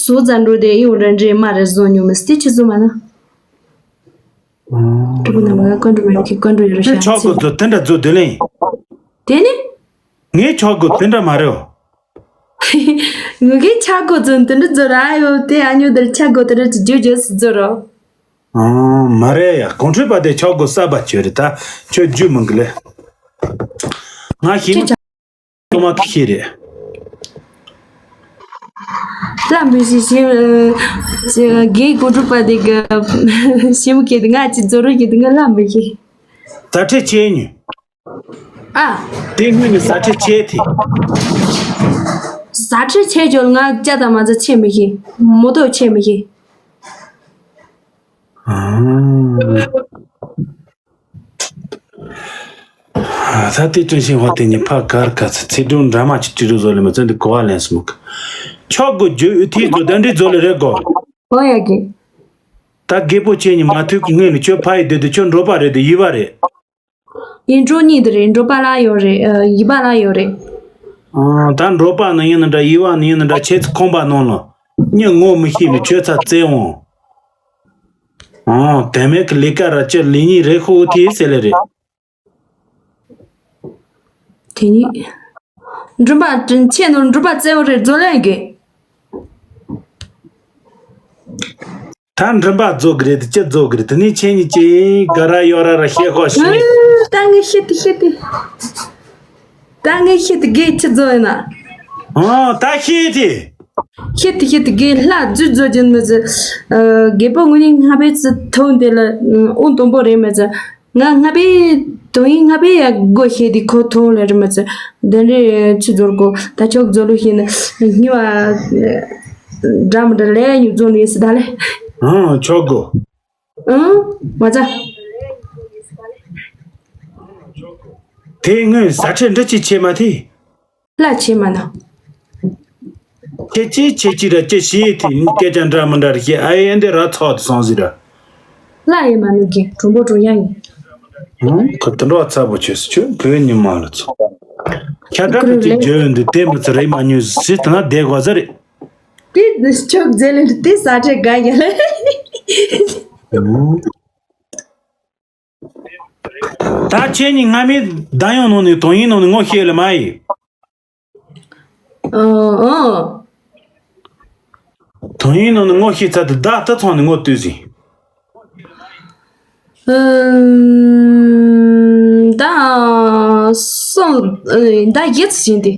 སུ་ཛ་འགྲོ་དེ་ཡོང་ར་འདྲེ་མ་རེ་བཟོ་ཉོ་མི་སྟེ་ཅི་བཟོ་མ་ན། ཕྲུ་གུ་རྣམས་ལ་བཀའ་འགྲོ་མེད་ཀྱི་བཀའ་འགྲོ་ཡོད་རེད་ཤག་ཆོག་གོ་ཚོ་དེ་འདྲ་བཟོ་སྡོད་ལེ། དེ་ནི། ངའི་ཆོག་གོ་དེ་འདྲ་མ་རེད། ངུ་གེ་ཆ་གོ་ཚོ་དེ་འདྲ་བཟོ་ར་ཡོད་དེ་ཨ་ཉོ་དེར་ཆ་གོ་དེ་འདྲ་ཅི་ཇོ་ཇོ་སི་བཟོ་རོ། ཨང་མ་རེད་ཡ། གོང་ཁྲོས་པ་དེ་ཆོག་གོ་ས་བ་ཆོས་རེད་ད། ཁྱོད་རྒྱུས་མང་གི་ལེ། ང་ཞིམ་ཁྱོད་ཆ་ཐོ་མ་ཁི་ཤེས་རེད། ལ་མི་ཤེས་ཤེས། རྒན་གོང་ཁྲོས་པ་དེ་གི་ཞིམ་ཁེ་དེ་ང་ཅི་བཟོ་རོ་ཁེ་དེ་ང་ལ་མི་ཤེས། ཟ་ཁྲེ་ཆེ་ཉུ། ཨ། དེ་སྔོན་ནས་ཟ་ཁྲེ་ཆེ་དེ། ཟ་ཁྲེ་ཆེ་ཅོལ་ང་ཅ་དང་མ་ཟ་ཆེ་མི་ཤེས། མོ་ཏོ་ཆེ་མི་ཤེས། ཨ། ད་ལྟའི་ཀྲིན་ཤིང་ཧོ་དེ་ཉིད་ཕ་གར་ག་ཚ་ཚེ་སྒྲུང་འདྲ་མ་ཅིག་ཀྲི་རུ་བཟོ་ལེ་མ་ཚོན་དུ་གོ་བ་ལེན་སྨུག་ཆོག་གོ་རྒྱུ་ཨུ་ཐིས་དུ་དེ་འདྲའི་བཟོ་ལེ་རེད་གོ། ཨོ་ཡ་གི། ད་རྒད་པོ་ཁྱེད་ཉིད་མ་ཐུག་གི་སྔོན་ནས་ཁྱོད་ཕ་ཡི་སྡོད་དུ་ཁྱོད་འགྲོ་པ་རེད་དུ་ཡི་བ་རེད། ཡིན་འགྲོ་གཉིས་དུ་རེད། འགྲོ་པ་ལ་ཡོད་རེད། ཡི་བ་ལ་ཡོད་རེད། ཨ། ད་འགྲོ་པ་ནི་ཡིན་ན་འདྲ་ཡི་བ་ནི་ཡིན་ན་འདྲ་ཁྱེད་ཚོ་ཁོམ་པ་ནང་ལ་མྱི་ངོ་མི་ཤེས་ནས་ཁྱོད་ཚ་བཙལ་འོང་། ཨ། དེ་མེད་ཀི་ལས་ཀ་ར་ཅི་ལས་ཉིན་རེ་ཁོ་ཨུ་ཐིས་ཟེར་ལེ་རེད། དེ་ནི། མགྲོན་པ་ཁྱེད་ནོར་མགྲོན་པ་བཙལ་བ་རེད་བཟོ་ལེན་གི། ད་མགྲོན་པ་བཟོ་གི་རེད་དེ་ཅི་བཟོ་གི་རེད་དེ་ནི་ཁྱེད་གཉིས་ཀྱིས་ག་ར་ཡོད་ར་ར་བཤད་ཁོ་ཤི། ད་ངས་ཤི་དེ་ཤི་དེ། ད་ངས་ཤི་དེ་གས་ཅི་བཟོ་ཡིན་ན། ཨ་ད་ཤི་དེ། ཤི་དེ་ཤི་དེ་གས་ལྷ་རྫུ་བཟོ་རྒྱུ་མི་བཟོ། རྒད་པོ་ངུ་ནི་ང་བས་ཚི་ཐོང་དེ་ལ་ཨོ་དོན་པོ་རེད་མི་བཟོ། ང་ང་པའི་དོན་ཡིན་ང་པའི་ཡ་སྒོ་ཤེས་དེ་ཁོ་ཐོང་ལ་རི་མ་ཚ་དེ་འདྲའི་ཆུ་རྫོར་གོ་ད་ཆོག་རྫོར་ལུ་ཤེས་ན་སྨྱོ་བ་འདྲ་མི་འདྲ་ལས་ཉུ་རྫོང་ནས་སི་ད་ལེ། ཨང་ཆོག་གོ། ཨང་མ་ཚ། དེ་སྔོན་ཟ་ཁྲེ་འདྲི་ཅི་ཆེ་མ་ཐི། ལ་ཆེ་མ་ན། ཁྱེད་ཀྱིས་ཁྱེད་ཀྱིས་ར་ཅི་ཤེས་ཐི་སྐད་ཆ་འདྲ་མི་འདྲ་ར་ཤེས་ཨ་ཡེ་འདི་ར་ཚོགས་དུ་སོང་ཟིག་ར། ལ་ཡེ་མ་ནུ་གི་གྲུང་པོ་གྲུང་ཡང་ཡིན། ཁོ་དུ་འགྲོ་ཚ་པོ་བྱོས་སུ་ཆོས་བོད་ཉི་མ་ལ་ཚོགས། ཁྱ་དྲག་གི་ཅིག་བརྗོད་ཡོང་དུས་དེ་མི་ཚེ་རེད་མ་ཉུས་ཟིག་དེ་ན་བསྡད་དགོས་ས་རེད། དེ་ནི་ཆོག་མཛད་ལེ་དེ་ས་ཁྲེ་དགའ་ཡ་ལེ། ད་ཁྱེད་གཉིས་སྔ་མའི་བདམས་ཡོང་ནང་ནས་དོན་ཡིན་ནང་ནས་ངོ་ཤེས་ལེ་མ་ཡིན། ཨོ་ཨོ། དོན་ཡིན་ནང་ནས་ངོ་ཤེས་ཚར་དུས་བདག་ལྟ་ཚང་ནས་ངོ་བསྟོད་ཟིན། ཨུམ། ད་སོང་ཨེ་ད་བཞི་ཚོ་ཟིན་ཏེ།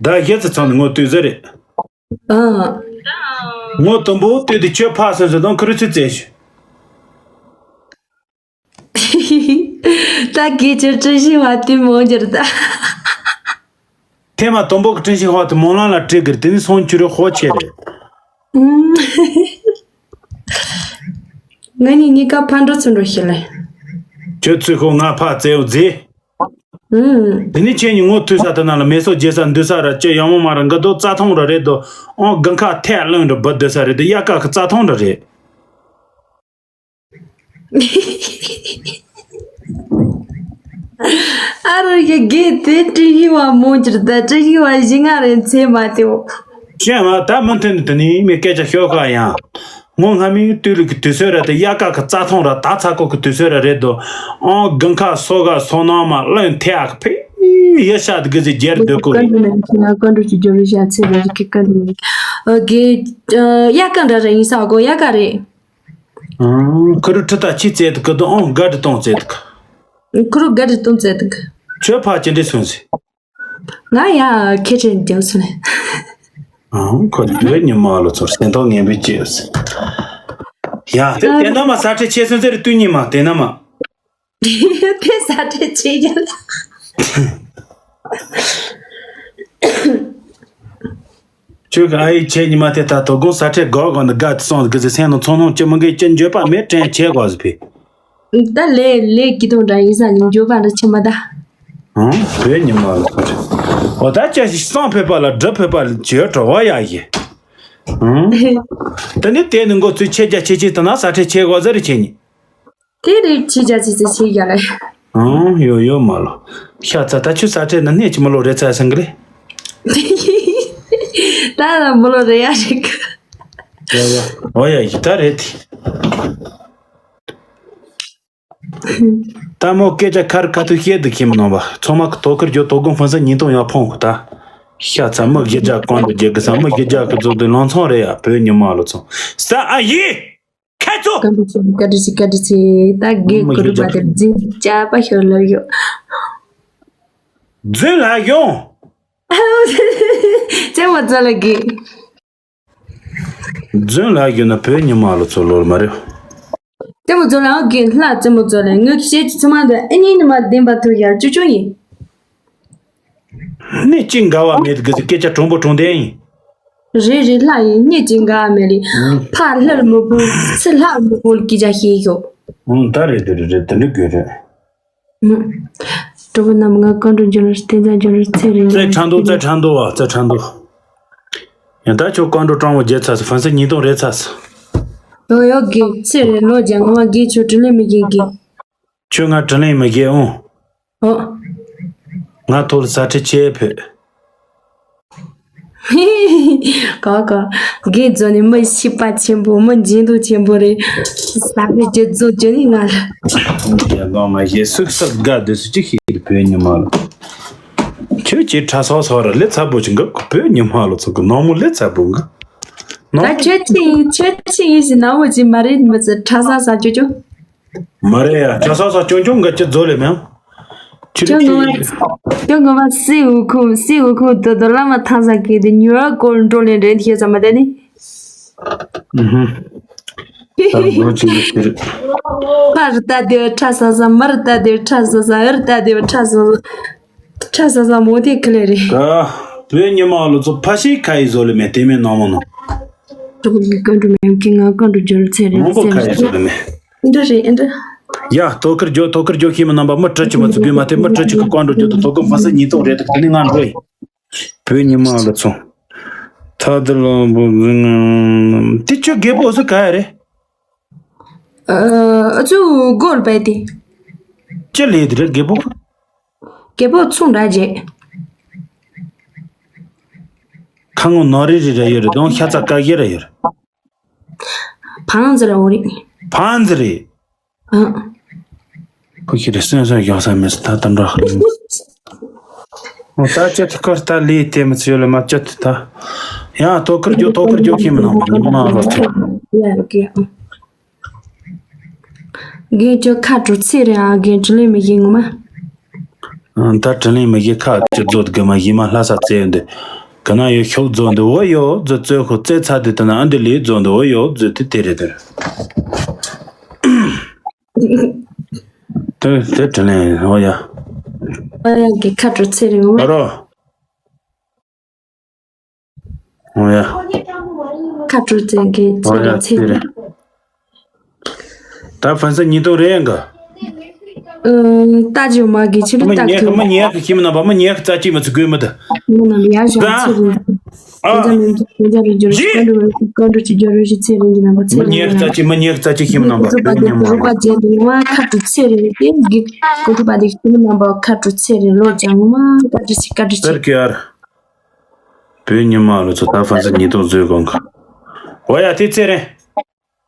བདག་བཞི་ཚོ་ཚང་ནས་ངོ་བསྟོད་ཟེར་རེད། ཨ། ངོ་དུམ་བུ་བསྟོད་དེ་ཁྱོད་ཕ་སོན་སོན་དང་ཁུ་རུ་ཚུ་བཙལ་ཞུ། ད་གི་ཅི་ཅི་ཞི་བ་དེ་མོ་འགྱུར་ད། ཐེངས་མ་དུམ་བུ་གི་ཀྲིན་ཤིང་ཧོ་དེ་མོ་ལང་ལ་བྲིས་གིར་དེ་ནི་སོང་ཁྱུ་རེ་ཧོ་ཆེ་རེད། ཨུམ། ང་གཉིས་གཉིས་ཀ་ཕར་འགྲོ་ཚུར་འགྲོ་ཞིག་ལས། ཁྱོད་ཚུར་ཤོག་ང་ཕར་བཙལ་ཡོང་རྗེས། ཨུམ། དེ་ནས་ཁྱེད་གཉིས་ངོ་ཐུག་ས་དེ་ན་ལ་མེ་སོ་རྒྱས་ས་འདུག་ས་ར་ཅི་ཡང་མོ་མ་ར་འགའ་དོ་རྩྭ་ཐང་ར་རེད་དོ། ཨང་དགུན་ཁ་ཐལ་རློན་ར་འབུ་འདུག་ས་རེད་དོ། དབྱར་ཁ་གི་རྩྭ་ཐང་ར་རེད། ཨ་རོ་ཡི་གེ་དེ་ཀྲི་ཡི་བ་མོ་འགྱུར་ད་ཀྲི་ཡི་བ་བཞི་ང་རེ་ཚེ་མ་ཏེའོ། ཤེས་མ་ད་མུ་མཐུད་ནས་དེ་ནས་མི་སྐད་ཆ་ཤོད་ཁ་ཡང་། ངོ་སྔ་མའི་དུས་ལུགས་ཀྱི་དུས་ཚོད་ར་དེ་དབྱར་ཁ་གི་རྩྭ་ཐང་ར་ད་ཚ་ཁོག་གི་དུས་ཚོད་ར་རེད་དོ། ཨང་དགུན་ཁ་སོ་ག་སོ་ནང་མ་རློན་ཐལ་ཨ་ཁ་ཕེ་ཡི་ཤ་དེ་གི་ཟི་རྒྱལ་སྡོད་གོ་ཡིན། ཀ་འགྲོ་ན་ཁྱི་ང་ཀ་འགྲོ་ཅི་འགྱུར་བའི་ཤ་ཚེ་ར་ཡི་གེ་ཀ་འགྲོ་ན་ཨོ་གེ་དབྱར་ཁ་འདྲ་ར་ཡིན་ས་གོ་དབྱར་ཁ་རེད། ཁུ་རུ་ཁྲི་ཐག་ཆི་བཙལ་དུ་ཁུ་དུ་ཨང་དགའ་དྲི་གཏོང་བཙལ་དུ་ཁུ། ཁུ་རུ་དགའ་དྲི་གཏོང་བཙལ་དུ་ཁུ། ཁྱོད་ཕ་ཅི་འདྲི་སོང་ཟེར། ང་ཡ་ཁེ་ཆེན་རྒྱབ་སོང་ནས། ཨང་ཁོ་བོད་ཉི་མ་ལོ་ཚོར་སེམས་ཐོག་ངན་པའི་ཅི་ཡོད་ཟེར། ཡ་དེ་དེ་ན་མ་ས་ཁྲལ་ཆེ་སོང་ཟེར་དུས་ཉི་མ་དེ་ན་མ། དེ་ས་ཁྲལ་ཆེ་རྒྱ་ལ། ཁྱོད་ཀྱི་ཨ་ཡེ་ཁྱེད་ཉི་མ་དེ་ད་དོ་དགོང་ས་ཁྲལ་དགའ་དགའ་འདི་དགའ་དེ་སོང་གི་ཟེར་སེམས་ནང་ཚོང་ནང་ཅི་མི་འགའི་ཅི་འགྱོད་པ་མེད་དྲན་ཆེ་དགོས་ཟེར་བས། ད་ལས་ལས་ཀྱི་དོན་འདྲ་ཡིན་ས་ནི་འགྱོད་པ་འདྲ་ཆེ་མ་ད། ཧང་བོད་ཉི་མ་ལ་ཁོ་ཆེ། འོ་ད་ཅི་ཞིག་སང་ཕེབས་པ་ལ་སྒྲུབ་ཕེབས་པ་ལ་བྱེད་གྲོགས་བ་ཡ་ཡི། ཧང་། ད་ནི་དེ་ནི་འགོ་ཚུལ་ཆེ་རྒྱ་ཆེ་ཆེ་ད་ན་ས་ཁྲལ་ཆེ་དགོས་ཟེར་ཆེ་ཉི། དེ་རེད་ཆེ་རྒྱ་ཆེ་ཆེ་ཆེ་རྒྱ་ལ། ཨང་ཡོ་ཡོ་མ་ལོ། ཤ་ཚ་ད་ཆུ་ས་ཁྲལ་ན་གནས་ཀྱི་མི་ལོ་རེ་ཚ་སང་གི་རེད། ད་ལ་མི་ལོ་རེ་ཡ་རེད་གི། ཡ་ཡ་འོ་ཡ་ཡི་ད་རེད་དེ། ད་མོ་སྐད་ཆ་ཁར་ཁ་ཐུག་བཤད་འདུག་ཁྱིམ་ནང་པ་ཚང་མ་གི་དོ་ཁུར་རྒྱོ་དོ་དགོང་ཕན་ས་ཉིན་དང་ཡང་ཕོང་གི་ད། ཤ་ཚ་མི་བཞི་བརྒྱ་གང་དུ་རྒྱལ་གི་ས་མི་བཞི་བརྒྱ་གི་ཚོ་དུ་ལང་ཚང་རེ་ཡ་བོད་ཉི་མ་ལོ་ཚང་ས་ཨ་ཡི། ཁ་ཚོ། བཀའ་དྲིན་ཆེ་བཀའ་དྲིན་ཆེ་ད་དགེ་མི་ཀུ་རུ་ཡོད་པ་དེ་རྫིན་ཅག་པ་ཤོར་ལ་ཡོད། རྫུན་ལ་ཡོང་། ཙེ་མོ་ཙེ་ལ་དགེ། རྫུན་ལ་ཡོད་ན་བོད་ཉི་མ་ལོ་ཚོ་ལོར་མ་རེད། ཙེ་མོ་ཙེ་ལ་དགེ་ལྷ་ཙེ་མོ་ཙེ་ལ་ངའི་བཤད་ཀྱི་ཚོ་མ་འདི་ཨ་ནི་ནི་མ་བདེན་པ་ཐུག་ཡར་ཅུ་ཅུ་ཡིན། ནི་ཅི་འགལ་བ་མེད་གི་སྐད་ཆ་དྲང་པོ་དྲང་བདེན་ཡིན། རེད་རེད་ལྷ་ཡིན་གཉིས་ཀྱི་འགའ་མེད་རེད། ཕ་ལྷར་མི་བུ་སི་ལྷ་མི་བུ་སྐད་ཆ་ཤེས་ཡོད། ཨང་ད་རེད་དེ་རེད་རེད་དེ་འདྲ་དགོས་རེད། གྲོགས་པོ་རྣམས་ང་བཀའ་འགྲོ་འཇུ་ལ་བསྟན་རྩ་འཇུ་ལ་ཚེ་རིང་རྩེ་ཁྲ་འདུག་རྩེ་ཁྲ་འདུག་བ་རྩེ་ཁྲ་འདུག་ཡང་ད་ཁྱོད་བཀའ་འགྲོ་སྤྲང་བོ་རྒྱལ་ཚ་སི་ཧྥན་སི་ཉིས་སྟོང་རེད་ཚ་སི། ཡོ་ཡོ་དགེ་ཚེ་རེ་ལོ་རྒྱ་ང་མ་དགེ་ཁྱོད་དྲིན་ལས་མི་དགེ་དགེ། ཁྱོད་ང་དྲིན་ལས་མི་དགེ་ཨོ། ཨོ། ང་ཐོག་ལ་ས་ཁྲི་ཆེ་ཕོད། ཀ་ཀ། དགེ་རྫོན་ནི་མི་ཤེས་པ་ཆེན་པོ་མི་འཇིན་དུ་ཆེན་པོ་རེད། ས་ཁྲི་རྒྱུ་རྫོན་རྒྱུ་ནི་ང་ལ། ཡ་ལོ་མ་ཞེས་སུག་སག་དགའ་དུས་སུ་ཅི་ཤེས་བོད་ཉི་མ་ལ། ཁྱོད་ཀྱིས་ཁྲ་སོག་སོག་ར་ལེ་ཚ་པོ་ཅིག་འགབ་བོད་ཉི་མ་ལ་ཚོ་གི་ནང་མོ་ལེ་ཚ་པོ་འགབ། ད་ཁྱོད་ཅི་ཡིན་ཁྱོད་ཅི་ཡིན་ཟེར་ན་འོ་ཅི་མ་རེད་མི་ཚེ་ཁྲ་ས་ས་ཅོ་ཅོ། མ་རེད་ཡ་ཁྲ་ས་ས་ཅོ་ཅོ་འགབ་ཅི་རྫོ་ལེ་མེང་། ཁྱོད་ཁྱོད་ངོ་མ་ཁྱོད་ངོ་མ་སི་འུ་ཁུ་སི་འུ་ཁུ་དོ་དོ་བླ་མ་ཐང་ས་ཀི་དེ་ཉུ་ཡོག་སྐོར་འགྲོ་ལེ་རེད་ཤེས་ས་མ་དེ་ནི། ཨུ་ཧུ། ད་ལོ་ཅིག་ལ་ཁྱེར། ཕར་ལྟ་དེ་ཁྲ་ས་ས་མར་ལྟ་དེ་ཁྲ་ས་ས་ཨར་ལྟ་དེ་ཁྲ་ས་ས། ཁྲ་ས་ས་མོ་དེ་ཁི་ལེ་རེད། ད་བོད་ཉི་མ་ལོ་ཚོ་ཕ་ཤི་ཁ་ཡི་བཟོ་ལེ་མེ་དེ་མེ་ནང་མོ་ནང་། གྲོགས་མི་བཀའ་འགྲོ་མེད་ཀི་ང་བཀའ་འགྲོ་འཇོར་ཚེ་རེད་མང་པོ་ཚེ་ཁ་ཡི་བཟོ་ལེ་མེ། འདྲ་རེད་འདྲ། ཡ་དོ་ཁུར་རྒྱོ་དོ་ཁུར་རྒྱོ་ཤེས་མི་རྣམ་པ་མི་སྤྲོ་ཆུ་མ་ཚུགས་དུས་མ་དེ་མི་སྤྲོ་ཆུ་གི་བཀའ་འགྲོ་རྒྱོ་དོ་དོ་གི་མ་ས་ཉིས་སྟོང་རེད་དོ་དེ་ནི་ང་འགྲོ་ཡི། བོད་ཉི་མ་ལ་ཚོ། ཐ་དི་ལོ་བུ་དེ་ཆུ་རྒད་པོ་སུ་ག་ཡ་རེད། ཨ་ཚུ་སྒོར་བས་ཏེ། ཅི་ལས་དེ་རེད་རྒད་པོ། རྒད་པོ་ཚུང་འདྲ་རྗེས། ཁ་ངོ་ནོ་རི་རི་ར་ཡོད་རེད་དོང་ཤ་ཚ་ཀ་གེ་ར་ཡོད་རེད། བང་ཟི་ར་འོ་རེད། བང་ཟི་རེད། ཨ། ཁོ་ཁྱེད་རེ་སེམས་སོན་ཡོང་ས་མེད་ས་ད་དམ་དྲག་ཧ་ལས། ད་ཅི་ཐུ་ཁར་ད་ལི་དེ་མི་ཚེ་ཡོད་ལ་མ་ཅི་ཐུ་ད། ཡང་དོ་ཁུར་རྒྱོ་དོ་ཁུར་རྒྱོ་ཁྱིམ་ནང་མ་རོ་ཚེ། ཡ་ཡ་ཡ། རྒན་ཁྱོད་ཁ་དྲོ་ཚེ་རེད་ཨ་རྒན་དྲིན་ལན་མི་ཡིན་ངོ་མ། ད་དྲིན་ལན་མི་ཡིན་ཁ་ཁྱོད་རྫོད་དགོས་མ་ཡིན་མ་ལྷ་ས་བཙལ་ཡོད་འདི། ག་ན་ཡོད་ཤོག་རྫོད་འདི་འོ་ཡོ་རྫོད་རྩོད་ཁོ་རྩེ་ཚ་དེ་ད་ན་ཨ་འདི་ལི་རྫོད་འདི་འོ་ཡོ་རྫོད་དེ་དེ་རེད་དེ་རེད། དེ་དེ་དྲིན་ལན་འོ་ཡ། ཨ་ཡ་གི་ཁ་དྲོ་ཚེ་རིང་བ། ཨ་རོ། འོ་ཡ། ཁ་དྲོ་ཚེ་གི་ཚེ་རིང་ཚེ་རིང་། ད་ཕན་ས་ཉིས་སྟོང་རེད་ཡང་གི། ཨ། ལྟ་རྒྱུ་མ་གི་ཕྱི་རུ་མི་ལྟ་ཉེ་གི་ཐུབ་མི་ཉེ་གི་ཁྱིམ་ནང་པ་མི་ཉེ་གི་རྩ་ཆེ་མི་ཚུ་དགོས་མི་འདུག་མི་ནང་ཡ་ཞང་ད་ཚེ་རིང་། ཨ། དེ་ཚ་མིན་གྱི་དེ་ཚ་རེ་རྒྱུ་རེ་ཞིག་བཀའ་འགྲོ་བཀའ་འགྲོ་ཅིག་རྒྱུ་རེ་ཞིག་ཚེ་རིང་གི་རྣམ་པ་ཚེ་མི་རིང་ཉེ་གི་རྩ་ཆེ་མི་ཉེ་གི་རྩ་ཆེ་ཁྱིམ་ནང་པ་ཀུན་ཚུ་པ་དེ་ཉེ་མ་རུ་པ་རྗེས་འདི་མ་ཁ་དྲུ་ཚེ་རིང་དེ་གི་ཀུན་ཚུ་པ་དེ་ཁྱིམ་ནང་པ་ཁ་དྲུ་ཚེ་རིང་ལོ་ལྗང་མ་བཀའ་འགྲོ་ཅིག་བཀའ་འགྲོ་ཅིག་བོད་ཉི་མ་ལོ་ཚོ་ད་ཕན་ས་ཉིས་སྟོང་བཟོས་གོང་གི། འོ་ཡ་དེ་ཚེ་རིང་།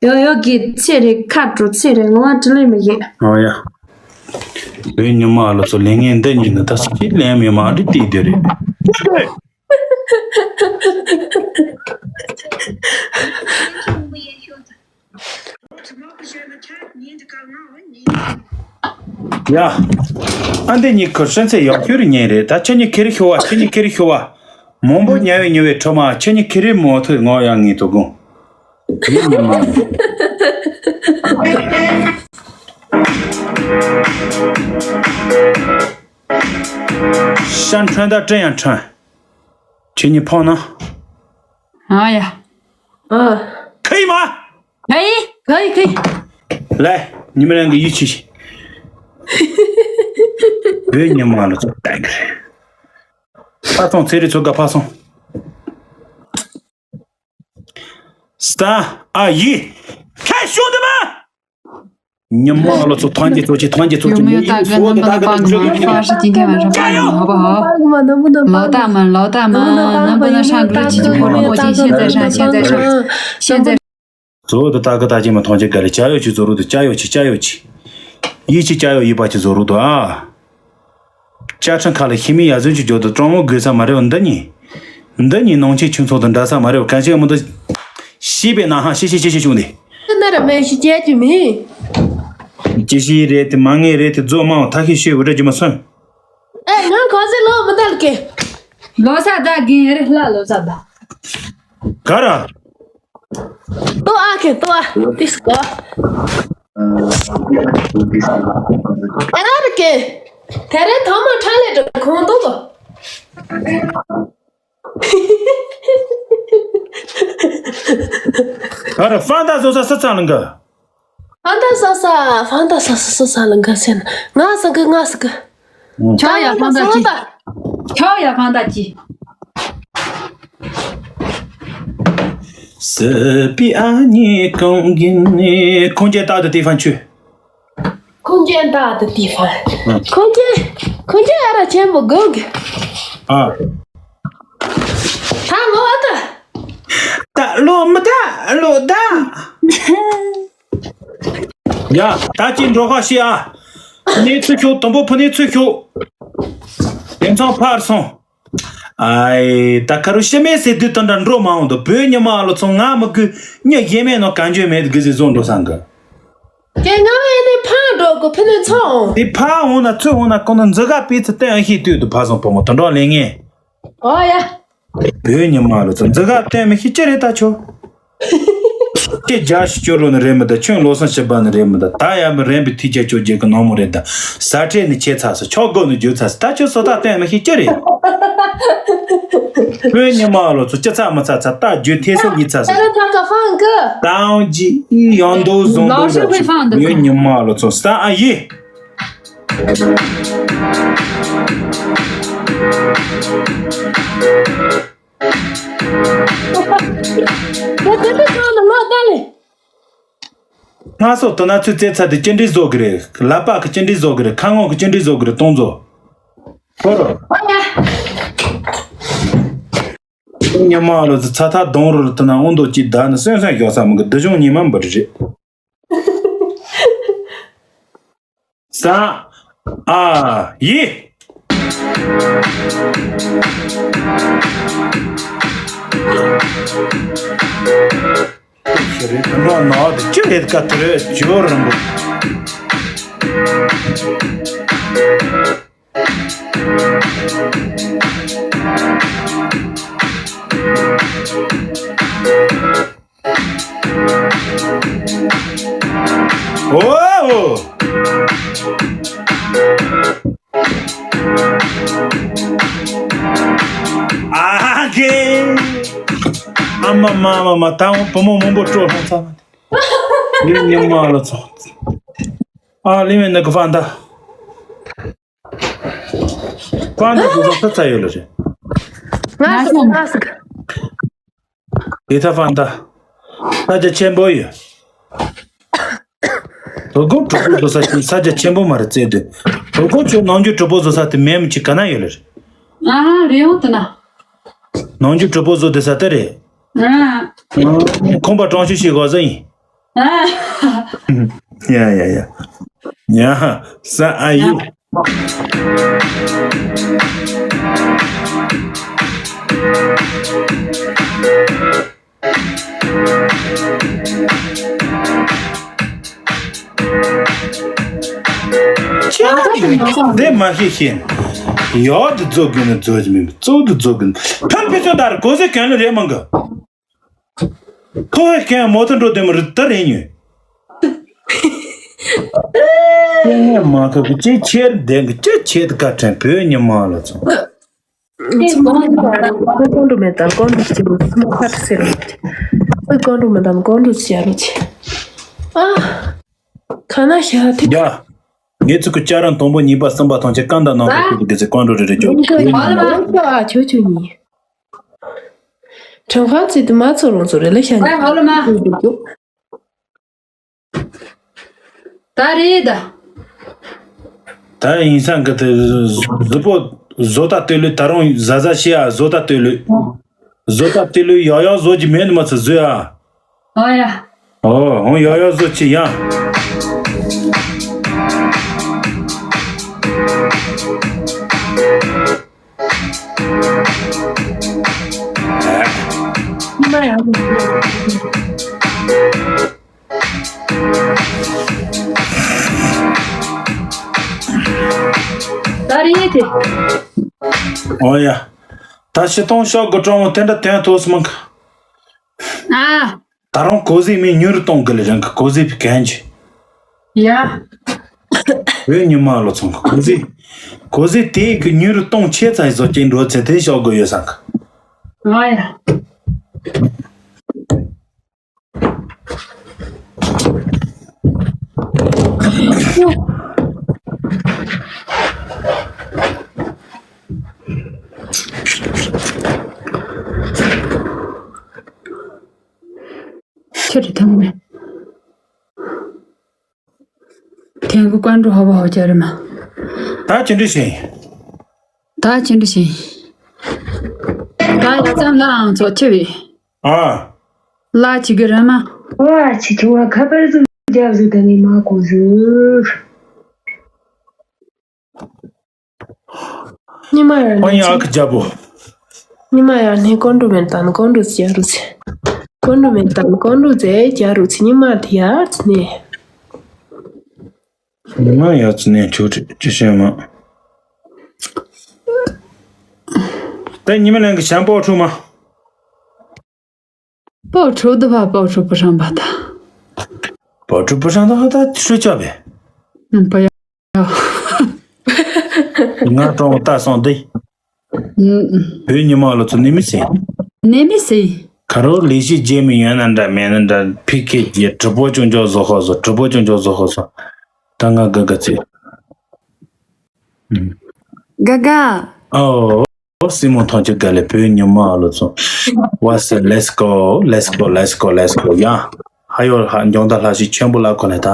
ཡོ་ཡོ་གི་ཚེ་རེ་ཁ་དྲོ་ཚེ་རེ་ངོ་བ་དྲི་ལེ་མི་ཡེ། ཨོ་ཡ། བོད་ཉི་མ་ལོ་ཚོ་ལས་ངན་འདི་གཉིས་ནི་ད་སྐྱིད་ལེམ་ཡོད་མ་རེད་དེ་དེ་རེད། ཡ། ཨ་འདི་གཉིས་ཁུར་ཤན་ཚེ་ཡག་ཤོས་རེད་ཉན་རེད་ད་ཁྱེད་གཉིས་ཁེ་རེ་ཤོ་བ་ཁྱེད་གཉིས་ཁེ་རེ་ཤོ་བ། མང་པོ་ཉལ་བའི་ཉལ་བའི་ཁྲོ་མ་ཁྱེད་གཉིས་ཁེ་རེ་མོ་ཐུག་ངོ་ཡང་ངེས་ཐུག་གོ། ཤ་འཕྲོན་དང་སྤྲིན་ཡང་འཕྲོན། ཁྱེད་གཉིས་ཕོག་ན། ཨ་ཡ། ཨ། ཁ་ཡི་མ། ཁ་ཡི། ཁ་ཡི་ཁ་ཡི། ལས་ཉི་མ་རང་གི་ཡིད་ཆེས་ཤིག་བོད་ཉི་མ་ལ་ཚོ་ལྟ་གི་རེད། ཕ་ཚང་ཚེ་རིང་ཚོ་དགའ་ཕ་སོང་། ས་ཨ་ཡི། ཁ་ཤོ་འདི་མ། ཉི་མ་ལོ་ཚོ་ཐང་གི་ཚོ་ཆེ་ཐང་གི་ཚོ་ཆེ། 有没有大哥能不能帮个忙？发是今天晚上帮个忙，好不好？老大们，老大们，能不能上个月七九活动？我现在上，现在上，现在。 གཙོ་བོ་དེ་ལྟ་གི་ལྟ་ཅི་མ་མཐོང་ཅི་ག་ལེ་ཅ་ཡོ་ཅི་བཟོ་རུ་དུ་ཅ་ཡོ་ཅི་ཅ་ཡོ་ཅི། ཡི་ཅི་ཅ་ཡོ་ཡི་པ་ཅི་བཟོ་རུ་དུ་ཨ། ཅ་ཁྲིན་ཁ་ལ་ཤི་མི་ཡ་ཟོན་ཅི་འཇོག་དུ་གྲོང་མོ་དགོས་ས་མ་རེད་འདི་ཉིད། འདི་ཉིད་ནང་ཆེན་ཆུང་ཚོགས་དང་འདྲ་ས་མ་རེད་གན་ཆེ་མི་འདུག་ཤི་བའི་ན་ཧང་ཤི་ཤི་ཤི་ཤི་བྱུང་སྟེ། ཁྱི་ན་ར་མེ་ཤི་ཅེ་ཅི་མི། ཅི་ཤི་རེད་དེ་མ་ངེས་རེད་དེ་རྫོགས་མང་ཐ་ཤི་ཤོད་འུ་ར་ཅི་མ་སོན། ཨེ་ང་གོ་ཟེ་ལོ་མི་དལ་གེ། ལོ་ས་ད་གིན་རེ་ལ་ལོ་ས་ད། ག་ར། ཏོ་ཨ་ཁེ་ཏོ་ཨ་ཏིས་གོ། ཨ་ར་ར་ཀེ། དེ་རེ་ཐོ་མོ་ཁྲ་ལེ་ཏོ་ཁོང་ཏོ་གོ། ག་ར་ཧྥང་ཏ་བཟོ་ས་སི་ཚང་ལ་འགའ། ཧྥང་ཏ་ས་ས་ཧྥང་ཏ་ས་ས་སི་ཚང་ལ་འགའ་སེ་ན་ང་ས་གི་ང་ས་གི། ཁྱོ་ཡ་ཧྥང་ཏ་ཅི། ཁྱོ་ཡ་ཧྥང་ཏ་ཅི། སི་པི་ཨ་ནི་གང་གིན་ནི་ཁོང་ཅེ་ཏག་ཏུ་ཏི་ཧྥང་ཆུ། ཁོང་ཅེ་ཏག་ཏུ་ཏི་ཧྥང་། ཁོང་ཅེ་ཁོང་ཅེ་ཨ་ར་ཆེན་པོ་གང་གི། ཨ། ད་ལོ་ཨ་ད། ད་ལོ་མི་ད་ལོ་ད། ཡ། ད་ཅི་འགྲོ་ཁ་ཤི་ཨ། ཕུ་ནེ་ཚུ་ཤོག་དུམ་བུ་ཕུ་ནེ་ཚུ་ཤོག་དེ་ཚང་ཕར་སོང་། ཨའི། ད་ཁ་རུ་ཤི་མེད་ཟེར་དུས་དོན་དྲ་འགྲོ་མ་འོང་དུ་བོད་ཉི་མ་ལོ་ཚོ་ང་མི་དགོས་མྱི་གཞན་མེད་ནོ་གང་འཇོན་མེད་དུ་གི་ཟེར་བཟོ་འགྲོ་སང་གི། དེ་ང་བས་ནི་ཕར་འགྲོ་གི་ཕུ་ནེ་ཚོ་འོང་། དེ་ཕར་འོང་ན་ཚུར་འོང་ན་གོང་ན་འཛི་ག་པི་ཚི་བསྟན་ཨ་ཤི་ལྟོས་དུ་ཕར་སོང་བུ་མོ་དོན་དྲ་ལས་ངན། ཨོ་ཡ། བོད་ཉི་མ་ལོ་ཚོ་འཛི་ག་བསྟན་མི་ཤི་ཅི་རེད་ད་ཆོ། ཁྱེད་རྒྱ་ཤི་སྐྱོ་ལོ་ནི་རེད་མི་ད་ཁྱོད་ལོ་སང་ཤི་བ་ནི་རེད་མི་ད་ད་ཡ་མི་རན་པའི་ཐིག་ཅ་ཅོ་རྒྱལ་གི་ནང་མོ་རེད་ད་ས་ཁྲེ་ནི་ཁྱེད་ཚ་སི་ཆོག་གོ་ནི་རྒྱུ་ཚ་སི་ད་ཁྱོད་སོ་ད་བསྟན་མི་ཤི་ཅི་རེད། བོད་ཉི་མ་ལོ་ཚོ་ཅི་ཚ་མི་ཚ་ཚ་ད་རྒྱུ་ཐེ་སི་ཉི་ཚ་སི། ད་ཀ་ཧྥང་གི། ད་འོང་ཇི་ཡོང་དོ་བཟུང་དོ་ལོ་ཤི་ཧྥང་འདི། བོད་ཉི་མ་ལོ་ཚོ་ས་ཨ་ཡི། ང་སོགས་དོ་ན་ཚོད་རྩེ་ཚ་དེ་ཅི་འདྲའི་བཟོ་གི་རེད། ལག་པ་གི་ཅི་འདྲའི་བཟོ་གི་རེད། ཁ་ངོ་གི་ཅི་འདྲའི་བཟོ་གི་རེད། གཏོང་བཟོ། ཁོ་རོ། ཉི་མ་ལོ་ཚ་ཐག་གདོང་རུ་དུ་ན་འོང་དོ་ཅི་ད་ནི་སོན་སོན་ཞོག་ས་མི་གི་སྡུག་སྦྱོང་ཉི་མ་འབུར་རེད། ས་ཨ་ཡི། ཤི་རེད་དུ་འགྲོ་ནོ་དུ་ཅི་རེད་ཀ་དུ་རེད་ཇོར་རིན་པོ། ཨོ། ཨ་ཧ་གེ། ཨ་མ་མ་མ་མ་ད་འོང་བུ་མོ་མང་པོ་སྤྲོ་ལྷུང་ཚར་བ། ཡིན། ཉི་མ་ལ་ཚོ། ཨ་ལི་མེ་ནི་གི་ཕན་ད། ཕན་ད་གི་ཚོ་ཚ་ཡོད་ལ་རེད། ང་སུ་ང་སུ་གི། དེ་ད་ཕན་ད། ས་ཆ་ཆེན་པོ་ཡོད། དོ་དགོང་གྲོགས་པོ་བཟོ་ས་ཅིག་ས་ཆ་ཆེན་པོ་མ་རེད་བཙལ་དུས། དོ་དགོང་ཁྱོད་ནམ་རྒྱུན་གྲོགས་པོ་བཟོ་ས་དེ་མེད་མི་ཅིག་ག་ན་ཡོད་ལ་རེད། ཨ་ཧ་རེད་འོ་དེ་ན། ནམ་རྒྱུན་གྲོགས་པོ་བཟོ་དེ་ས་དེ་རེད། ཨ། ཁོང་པ་གྲོང་ཆུ་ཞིག་གོ་ས་ཡིན། ཨ། ཡ་ཡ་ཡ། ཡ། ས་ཨ་ཡི། འདི་མ་ཤེས་ཤེས། ཡག་ཏུ་རྫོགས་དགོས་ན་རྫོགས་ཀྱི་མིན་པ་གཙོ་དུ་རྫོགས་དགོས་ན། ཕམ་ཕི་ཆོ་དར་གོ་ཟེ་གན་ལ་རེད་མང་གི། ཐོ་ཧེ་གན་མོ་ཐོ་འགྲོ་དེ་མ་རི་ད་རེད་ཉོས། ཀྱེ་ངས་མ་ཁ་གི་ཅི་ཆེར་ལྡན་གི་ཅི་ཆེད་དཀའ་དྲན་བོད་ཉི་མ་ལ་ཚོ། ཚོང་ཁང་གོང་དུ་མེད་དང་གོང་དུ་སྐྱེ་བོ་སུ་མ་ཁ་ཟེར་རོ། ཚོ་གོང་དུ་མེད་དང་གོང་དུ་སྐྱེ་རོ་ཆེ། ཨ། ཁ་ན་ཤ་ཐིག་ཡ། ངས་ཚུ་གི་ཅ་རང་དང་པོ་གཉིས་པ་གསུམ་པ་ཐམས་ཅད་ཀང་དང་ནང་དུ་ཁུ་གི་ཚེ་ཀང་འགྲོ་རེ་རེ་ཅོ། ཨ་ཁྱོ་ཁྱོ་གཉིས། ཁྲང་ཁང་ཚེ་དུ་མ་ཚོ་རོང་ཚོ་རེ་ལ་ཤ་ཉི། ད་རེད་ད། ད་ཡིན་སང་གི་དེ་གཟུ་པོ་བཟོ་ལྟ་སྟོད་ལུས་ད་རུང་ཟ་ཟ་ཤི་ཡ་བཟོ་ལྟ་སྟོད་ལུས། བཟོ་ལྟ་སྟོད་ལུས་ཡག་ཡག་བཟོ་གི་མེད་ནི་མ་ཚོ་བཟོ་ཡ། ཨོ་ཡ། ཨོ་ཧོང་ཡག་ཡག་བཟོ་ཅི་ཡ། ད་རེད་དེ། ཨོ་ཡ། ད་ཕྱི་སྟོང་ཤོག་གི་གྲོང་དེ་འདྲ་དོན་ཐོག་སི་མང་གི། ཨ། ད་རུང་གོ་ཟི་མི་ཉུང་རུ་གཏོང་གི་ལ་རང་གི་གོ་ཟི་བི་གན་ཅི། ཡ། བོད་ཉི་མ་ལོ་ཚང་གི་གོ་ཟི། གོ་ཟི་དེ་གི་ཉུང་རུ་གཏོང་ཆེ་ཚ་བཟོ་ཅན་འགྲོ་ཚེ་དེ་ཤོག་གི་ཡོད་སང་གི། ཨ་ཡ། ཁྱེད་རེ་ཐང་མེད། ཐེང་གི་ཀོན་ཀྲུ་ཧོ་བ་ཧོ་ཅ་རེ་མ། ད་ཅི་འདྲི་ཤེས། ད་ཅི་འདྲི་ཤེས། ད་ཡ་ཙམ་ལའང་ཚོ་ཆེ་བས། ཨ། ལ་ཅི་གི་རེ་མ། ཨ་ཅི་ཐུ་བ་ཁ་པར་ཟུ་རྒྱབ་ཟུ་ད་ནི་མ་གོ་ཟུ། ཉི་མ་ཡང་ཨོ་ཡ་ཨ་ཁུ་རྒྱལ་པོ། ཉི་མ་ཡང་ནི་ཀོན་ཀྲུ་མེན་ཏང་ཀོན་ཀྲུ་ཟེར་རུ་ཚེ། ཀོན་ཀྲུ་མེན་ཏང་ཀོན་ཀྲུ་ཟེར་རྒྱ་རུ་ཚེ་ཉི་མ་དེ་ཡ་ཚེ་ནི། ཉི་མ་ཡ་ཚེ་ནི་ཆུ་ཁྲི་ཅི་ཤེས་མ། ད་ཉི་མ་ལན་གི་ཤམ་པོ་ཁྲུ་མ། པོ་ཁྲོ་དུ་བ་པོ་ཁྲོ་པོ་རང་བ་ད། པོ་ཁྲོ་པོ་རང་ད་ད་ཁྲུ་ཅོ་བེ། ཨུམ་པ་ཡ། ང་ཀྲོང་ད་སོང་དེ། ཨུམ། བོད་ཉི་མ་ལོ་ཚོ་ནི་མི་སེ། ནི་མི་སེ། ཁ་རོ་ལི་ཤི་ཇེ་མི་ཡོད་ན་འདྲ་མེད་ན་འདྲ་ཕི་ཁེ་ཇེ་གྲི་པོ་ཅུང་ཅོ་བཟོ་ཁོ་བཟོ་གྲི་པོ་ཅུང་ཅོ་བཟོ་ཁོ་བཟོ། ད་ང་ག་ག་ཚེ། ཨུམ། ག་ག་ཨོ། སྲིན་མོ་ཐང་ཆུ་དགའ་ལེ་བོད་ཉི་མ་ཨ་ལོ་ཚོ། What's up? Let's go, let's go, let's go, let's go. ཡ། ཧ་ཡོ་ཧ་འཇོང་ད་ལྷ་ཞིག་ཆེན་པོ་ལ་གོ་ལེ་ད།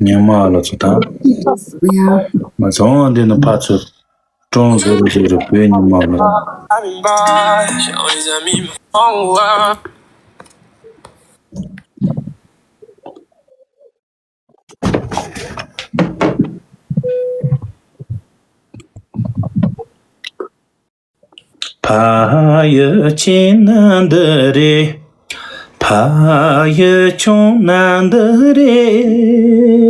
ཉི་མ་ཨ་ལོ་ཚོ་ད། ཡ། མ་ཚོང་འདི་ནི་ཕ་ཚོ། ཀྲོང་བཟོ་རུ་བཟོ་རུ་བོད་ཉི་མ་ཨ་ལོ། ཕ་ཡུལ་ཆེན་ན་འདི་རེད། ཕ་ཡུལ་ཆུང་ན་འདི་རེད།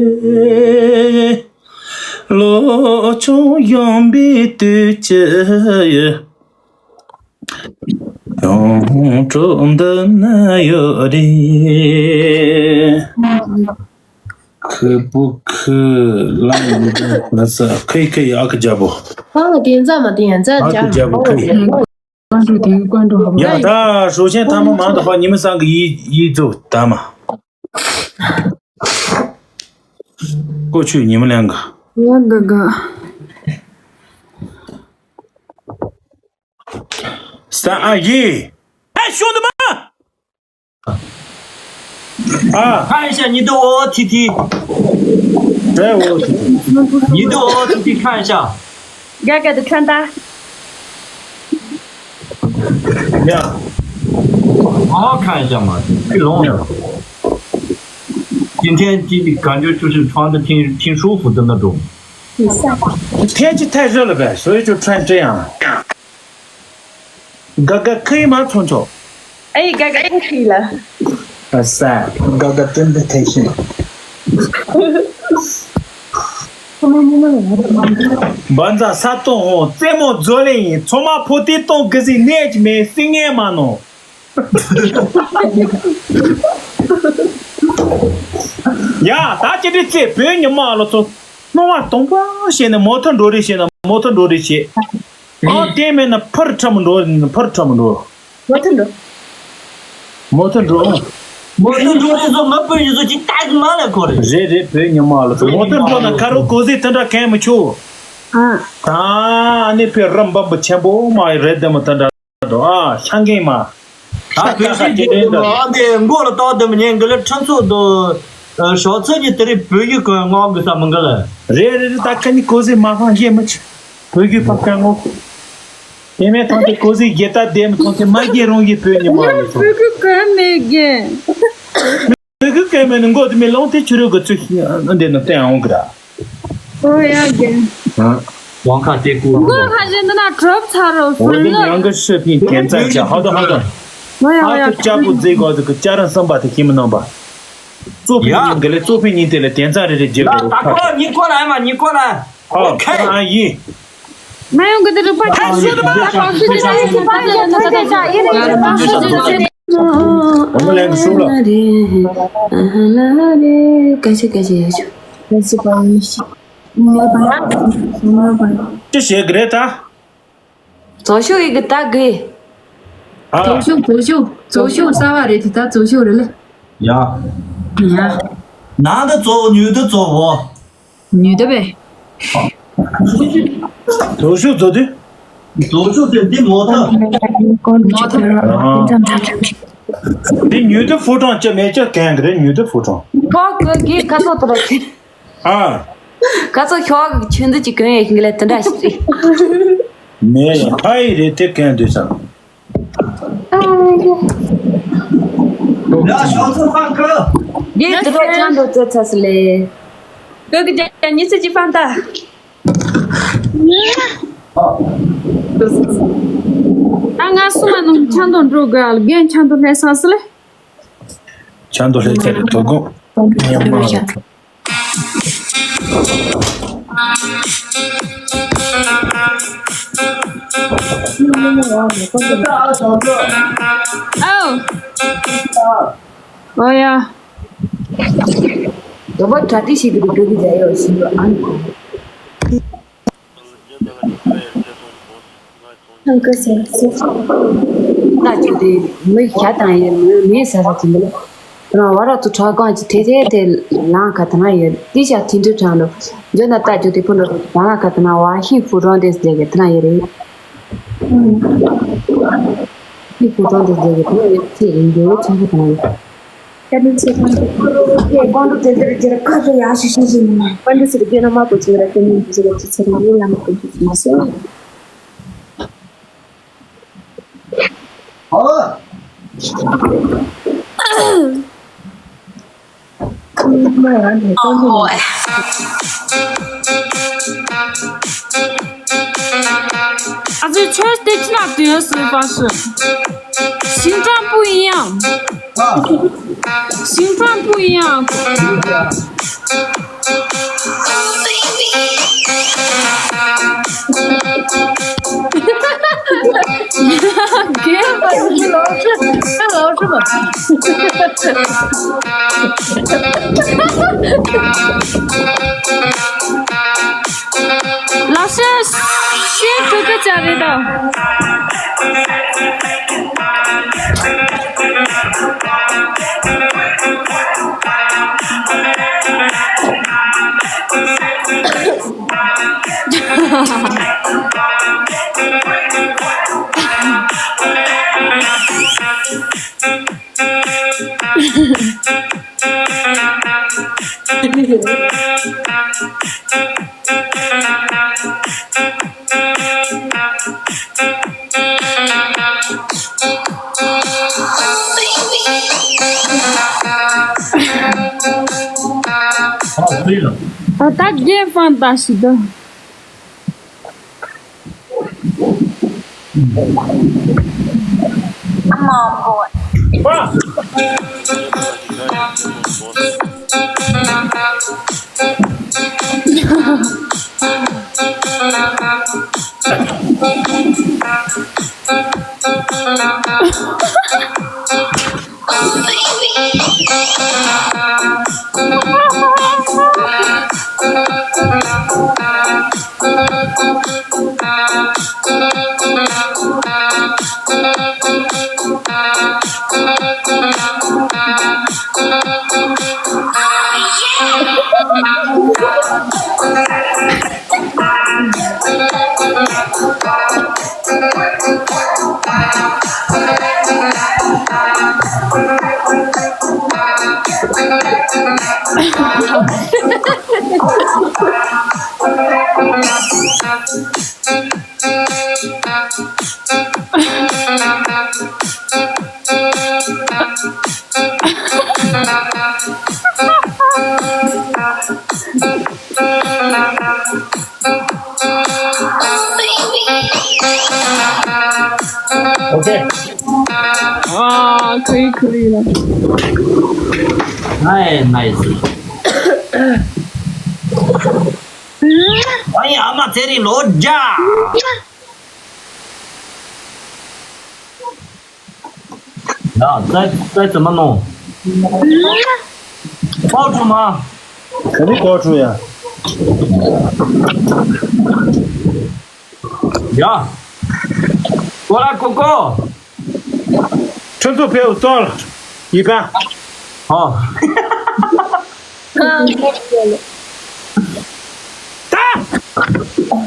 ལོ་ཆུང་ཡོང་པའི་དུས་ཀྱི་ཡུལ། ཡོང་འགྲོ་འདི་ན་ཡོད་རེད། ཁུ་བུ་ཁུ་ལ་ཡི་ལ་ས་ཁེ་ཁེ་ཡ་ཁུ་རྒྱལ་པོ། ཨ་དེ་འཛམ་མ་དེ་ཡང་འཛམ་ཨ་ཁུ་རྒྱལ་པོ་ཁུ། ཀོན་ཀྲུ་དེང་ཀོན་ཀྲུ་ཧ་པ། ཡ་ད་ཧྲོ་ཆེན་ཐ་མ་མང་དུ་ཧ་ཉི་མ་སང་གི་ཡི་ཡི་ཛུ་ད་མ། ཀོ་ཆུ་ཉི་མ་ལན་ག་ཡ་ག་ག་ས་ཨ་ཡི། ཨ་ཤོ་འདི་མ། ཨ། 看一下你的 O O T T。 对 O O T T。 你的 O O T T 看一下。 给给的穿搭。 呀。 好好看一下嘛，太冷了。 今天今天感觉就是穿的挺挺舒服的那种。 天气太热了呗，所以就穿这样。 ག་ག་ཁ་ཡི་མ་ཚོང་ཆོག་ཨེ་ག་ག་ཁ་ཁ་ཡི་ལ། ཨ་ས། ག་ག་ཏན་ཏན་ཐེག་ཤིན། བན་ཛ་ས་ཏོང་ཧོང་རྩེད་མོ་རྫོ་ལེ་ཡིན། ཚོ་མ་ཕོ་ཏི་ཏོང་གི་ཟིག་ནས་ཀྱི་མེད་སྲིད་ངན་མ་ནོ། ཡ་ད་ཅི་འདྲི་རྩེ་བོད་ཉི་མ་ལོ་ཚོ། སྣང་བ་སྟོང་པ་བྱས་ནས་མོ་ཐུར་འགྲོ་རེ་བྱས་ན་མོ་ཐུར་འགྲོ་རེ་བྱས། ཨང་དེ་མེད་ན་ཕར་ཁྲ་མི་འགྲོ་ཕར་ཁྲ་མི་འགྲོ། མོ་ཐུར་འགྲོ། མོ་ཐུར་འགྲོ། མོ་ཐུར་འགྲོ་རེ་བཟོ་མ་བོད་ཡིན་བཟོ་ཅིག་ཏག་མ་ལ་གོ་རེ། རེད་རེད་བོད་ཉི་མ་ལ་ཚོ་མོ་ཐུར་འགྲོ་ན་ཁ་རོ་གོ་ཟི་དེ་འདྲ་གན་མི་ཆོག་ཨ། ད་ཨ་ནི་བོད་རམ་འབམ་པོ་ཆེན་པོ་མ་རེད་དེ་མོ་དེ་འདྲ་འགྲོ་ཨ་ཤང་གིན་མ། ད་བོད་ཤིག་རྒྱལ་དུ་ཨ་དེ་མགོ་ལ་བཏགས་དེ་མི་ཉན་གི་ལ་ཁྲིམས་ཚོགས་དུ་ཞོགས་ཚད་ཀྱི་དེ་རིང་བོད་ཡིག་གི་ངོ་གི་ས་མི་འགི་ལ། རེད་རེད་རེད་ད་ཁ་ནི་གོ་ཟི་མ་ཧང་ཡེ་མི་ཆི། བོད་རྒྱུད་ཕ་སྐད་ངོ་། དེ་མེད་ཐོང་དེ་ཀོ་ཟི་རྒྱལ་རྟགས་ལྡན་ཐོང་དེ་མ་རྒྱལ་རོང་གི་བོད་ཉི་མ་ཡོད་ཐོང་། བོད་ཀྱི་སྐད་མེད་རྒན། བོད་ཀྱི་སྐད་མེད་ནི་མགོ་དེ་མེད་ལོང་དེ་ཆུ་རུ་གི་ཚུ་ཤི་འདི་ནི་བསྟན་འོང་གི་ར། ཨོ་ཡ་རྒན། ཝང་ཁ་ཏེ་ཀུ། མགོ་ཁ་ཞིག་འདི་ན་གྲོབ་ཚར་རོ་ཧོ་ཧོ་དེ་ལ། ཡང་གི་ཧྲི་ཕིན་རྒྱན་རྩ་ཆ་ཧ་དོ་ཧ་དོ། ཨོ་ཡ་ཨོ་ཨ་ཡ། ཁུ་ཅ་པུ་ཛི་གོ་ཟི་གི་ཅ་ར་སམ་པ་དེ་ཤི་མི་ནོམ་པ། གཙོ་ཕིན་ཉིན་གི་ལས་གཙོ་ཕིན་ཉིན་དེ་ལས་རྒྱན་རྩ་རེ་རེ་རྒྱབ་ད་རོ་ད་ཁ། ཁོ་ཉི་ཁོ་ལ་ཨ་མ་ཉི་ཁོ་ལ། ཨོ་ཁེ། ཨ་ཡི། མ་ཡོང་གི་འདི་རིག་པ་ཆ་ཤོད་པ་ལ་བག་ཤོད་ཆ་ཡི་གི་པ་ཡི་ཐ་ཐ་ཆ་ཡི་རིག་པ་ཆ་ཡི་བག་ཤོད་ཆ་ཡི། ཨ་མ་ལན་གི་ཤོག་ལ། ཀ་ཆི་ཀ་ཆི་ཡ་ཆུ། ཀ་ཆི་པ་ཡི་ཤི། ཅི་བྱེད་གི་རེད་ད། རྫོགས་ཤོག་ཡི་གི་ད་གི། ཨ། རྫོགས་ཤོག་རྫོགས་ཤོག་རྫོགས་ཤོག་གསར་བ་རེད་དེ་ད་རྫོགས་ཤོག་རེད་ལ། ཡ། ཡ། ནང་དུ་རྫོགས་ཉོས་དུ་རྫོགས་འོ། ཉོས་དུ་བས། རྫོགས་ཤོག་རྫོགས་དུས། རྫོགས་ཤོག་དེ་འདི་མོ་ཐག་མོ་ཐག་འདི་ཉོས་དུ་ཕོ་བྲང་ཅི་མེད་ཅི་གན་གི་རེད་ཉོས་དུ་ཕོ་བྲང་། ཁོ་གི་གི་ཁ་སོ་ཏོ་ར་ཁི། ཨ། ཁ་སོ་ཤོག་གི་ཆུ་འདི་ཅི་གོན་ཡས་ཤིང་ལས་དེ་འདྲ་ཞིག་རེད། མེད་ཡ་ཕ་ཡི་རེད་དེ་གན་དུས་སམ། ཡ་ཞོགས་ཚོ་ཧ་ཁ། འདི་དུ་རོ་ཆང་འགྲོ་ཚོད་ཚ་སི་ལེ། ཀོ་གི་ཅ་ཉི་ཚེ་ཅི་ཕན་ད། ད་ང་སུ་མ་ནང་ཆང་འདོན་འགྲོ་དགོས་ཨ་ལ་རྒན་ཆང་འདོན་ལྷས་སང་སི་ལེ། ཆང་འདོན་ལྷས་ཚེ་རེད་དོ་དགོང་ཉི་མ་རེད། ཨོ། ཨོ་ཡ། རོ་བོ་གྲ་སྒྲིག་བྱེད་དུས་ཀྱི་འགྲོ་གི་རྒྱ་ཡོད་ཞིག་ཨ་ནི། ཐང་ཀི་སེ་སེ། ལྟ་རྒྱུ་དེ་མི་ཤ་དང་ཡོད་མི་མེད་ས་ས་ཅིག་འདུག་དེ་ན་བ་ར་ཚོ་ཁྲག་ཀང་ཅིག་ཐེ་ཐེ་དེ་ལང་ཁ་དེ་ན་ཡོད་དེ་ཤ་ཐིན་ཏུ་དྲང་འདུག་འཇོ་ན་ལྟ་རྒྱུ་དེ་ཕུ་འགྲོ་ད་ང་ཁ་དེ་ན་བ་ཧི་ཕུ་རོང་དེ་ཟེ་གེ་དེ་ན་ཡོད་རེད། ཧི་ཕུ་རོང་དེ་ཟེ་གེ་དེ་ན་ཡོད་ཚེ་རིང་རྒྱུ་ཚོ་ཁ་དེ་ན་ཡོད། བཀའ་དྲིན་ཆེ། ཁྱེད་ཀོང་ཀྲུག་དེ་འདིར་རྒྱལ་ཁ་ཚོ་ཡག་ཤོས་ཤོས་ཤིག་ཡིན་ན། བཀའ་དྲིན་ཆེ་རྒྱལ་ན་མ་པོ་ཆེ་ར་ཀུན་སློང་ཆེ་ར་ཆེ་ཆེ་ར་ཡིན་ལ་མ་ཀུན་ཆེ་མ་སོ། ཨོ། ཨ་ཙི་ཁྱོད་དེ་ཅི་ན་དུས་སུ་པ་སུ། ཞིང་ཀྲང་པུ་ཡིན་ཡང་། ཞིང་ཀྲང་པུ་ཡིན་ཡང་། རྒན་པ་ཡིན་ལོ་ཆུ་ལོ་ཆུ་མ། ལགས་སོ། ཤེས་ཐུབ་ཀི་ཅག་རེད་དམ། ཨ་ད་རྒན་ཧྥང་ཏ་ཞིག་ད། Okay. ཨ། ཁོའི་ཁོའི་ལ། Nice, nice. ཨ་ཡ། ཨ་མ་ཚེ་རིང་ལོ་རྒྱ། ཡ། ཙེ་ཙེ་ཙེ་མ་ནོ། ཀོ་ཀྲུ་མ། ག་རེ་ཀོ་ཀྲུ་ཡ། ཡ། ཀོ་ལ་ཀོ་ཀོ། ཁྲུན་ཚོ་ཕེའུ་སོལ། ཡི་ག་ཧོ། ད།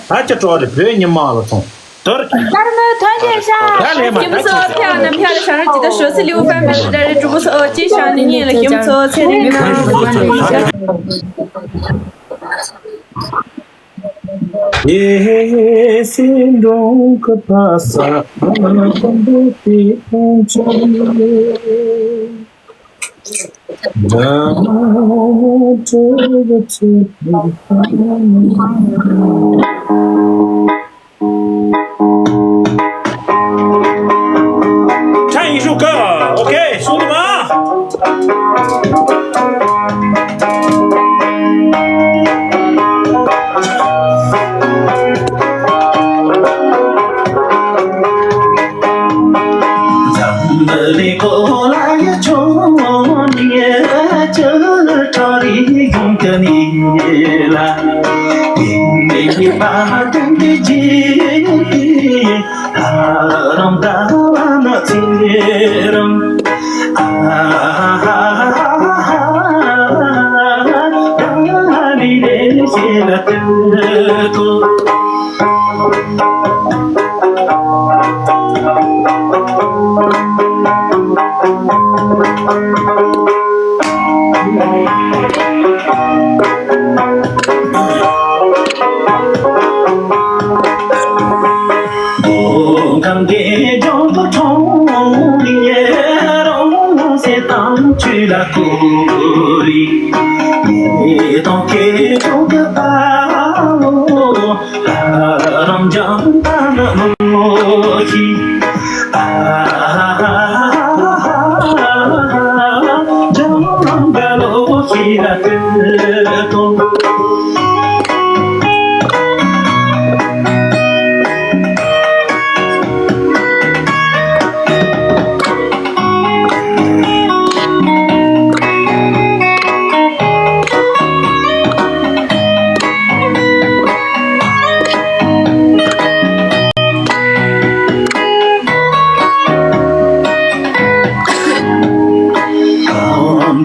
ད་ཅི་སྤྲོ་རེ་བོད་ཉི་མ་ལ་ཐོང་། དོར། ལྟར་མོའི་ཐོན་རྒྱས་ཤ། ད་ལས་མ་ད་ཅི་ཚོ་ཕྱག་ན་ཕྱག་ལ་བཞག་རོགས་ཇི་ལྟར་ཞོ་སི་ལིའུ་ཧྥན་མེ་ལ་ཏྲ་རེ་གྲུ་བུ་སོ་ཅི་ཤ་ནི་ཉིན་ལ་ཁྱིམ་ཚོ་ཚེ་རིང་ཡེ་སེ་འགྲོ་གི་པ་ས་ཨ་ན་ཀམ་བུ་ཏི་ཕོང་ཆེན། ཁྲ་ཡིན་ཤུག་ག་ཨོ་ཁེ་ཤུག་མ།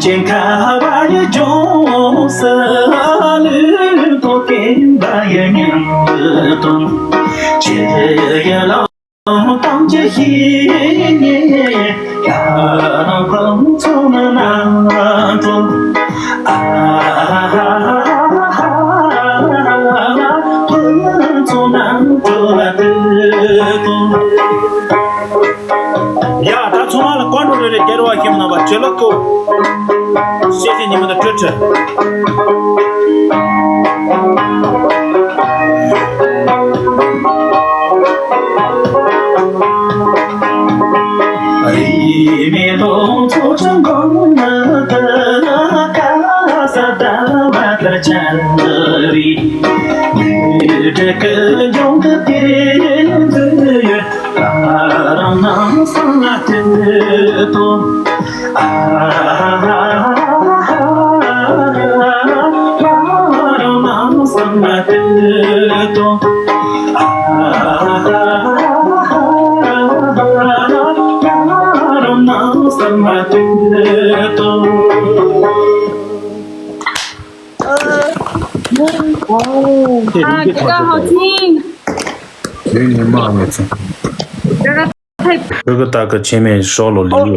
ཅན་ཁ་བ་ཡི་ལྗོངས་སུ་ལུས་ཐོག་གིན་པ་ཡི་ཉམས་ ཡ། ད་ཚང་མ་ལ་བཀའ་འགྲོ་རེ་རེ་རྒྱལ་བ་ཁྱིམ་ནང་པ་ཇེ་ལ་ཀོ། ཤེས་བྱེད་ཉི་མ་དང་སྤྲོད་ཁྲིད། ཨ། སྐད་གྲགས་ཧ་ཅང་། ཡུལ་ཉི་མ་ངེས་ཚང་། ཁྱོད་ཀྱི་ད་གི་ཆེ་མེད་ཤོག་ལོ་ལི་ཡོད།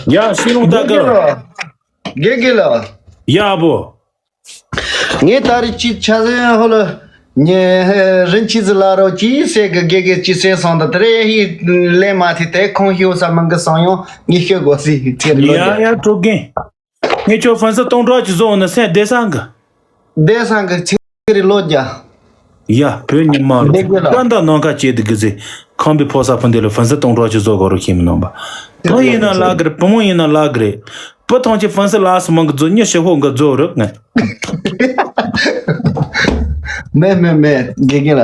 ཡ་ཤི་ལོང་ད་གི། དགེ་རྒན་ལགས། ཡ་བོ། ངས་ད་རེས་ཅིག་ཆ་ཟན་ཧོ་ལ། ཉེ་རིན་ཆི་ཟི་ལ་རོ་ཅི་ཟེར་གི་དགེ་རྒན་ཅི་ཟེར་སོང་ད་དེ་རེད་ཧི་ལེ་མ་ཐི་དེ་ཁོང་ཤི་བོ་ས་མང་གི་སོང་ཡོང་ངས་ཤོད་དགོས་སི་ཚེ་རི་ལོ། ཡ་ཡ་ཀྲོ་རྒན། ངས་ཁྱོད་ཧྥན་སི་སྟོང་ཕྲག་གཅིག་བཟོ་འོང་ན་སེམས་བདེ་སང་གི། བདེ་སང་གི་ཚེ་རི་ལོ་རྒྱ། ཡ་བོད་ཉི་མ་ལ་བདེ་གི་ལ། ཀ་འདའ་ནང་ཁ་བྱེད་དི་གི་ཟེ། ཁམས་པའི་ཕོ་ས་ཕུན་དེ་ལ་ཧྥན་སི་སྟོང་ཕྲག་གཅིག་བཟོ་དགོས་རོགས་ཤེས་མི་ནང་པ། བུ་ཡིན་ན་ལག་གི་རེད། བུ་མོ་ཡིན་ན་ལག་གི་རེད། བུ་ཐང་ཆེ་ཧྥན་སི་ལག་སི་མང་གི་བཟོ་ཉི་ཤི་ཧོ་འགའ་བཟོ་རུ་ངས། མེད་མེད་མེད་དགེ་རྒན་ལ།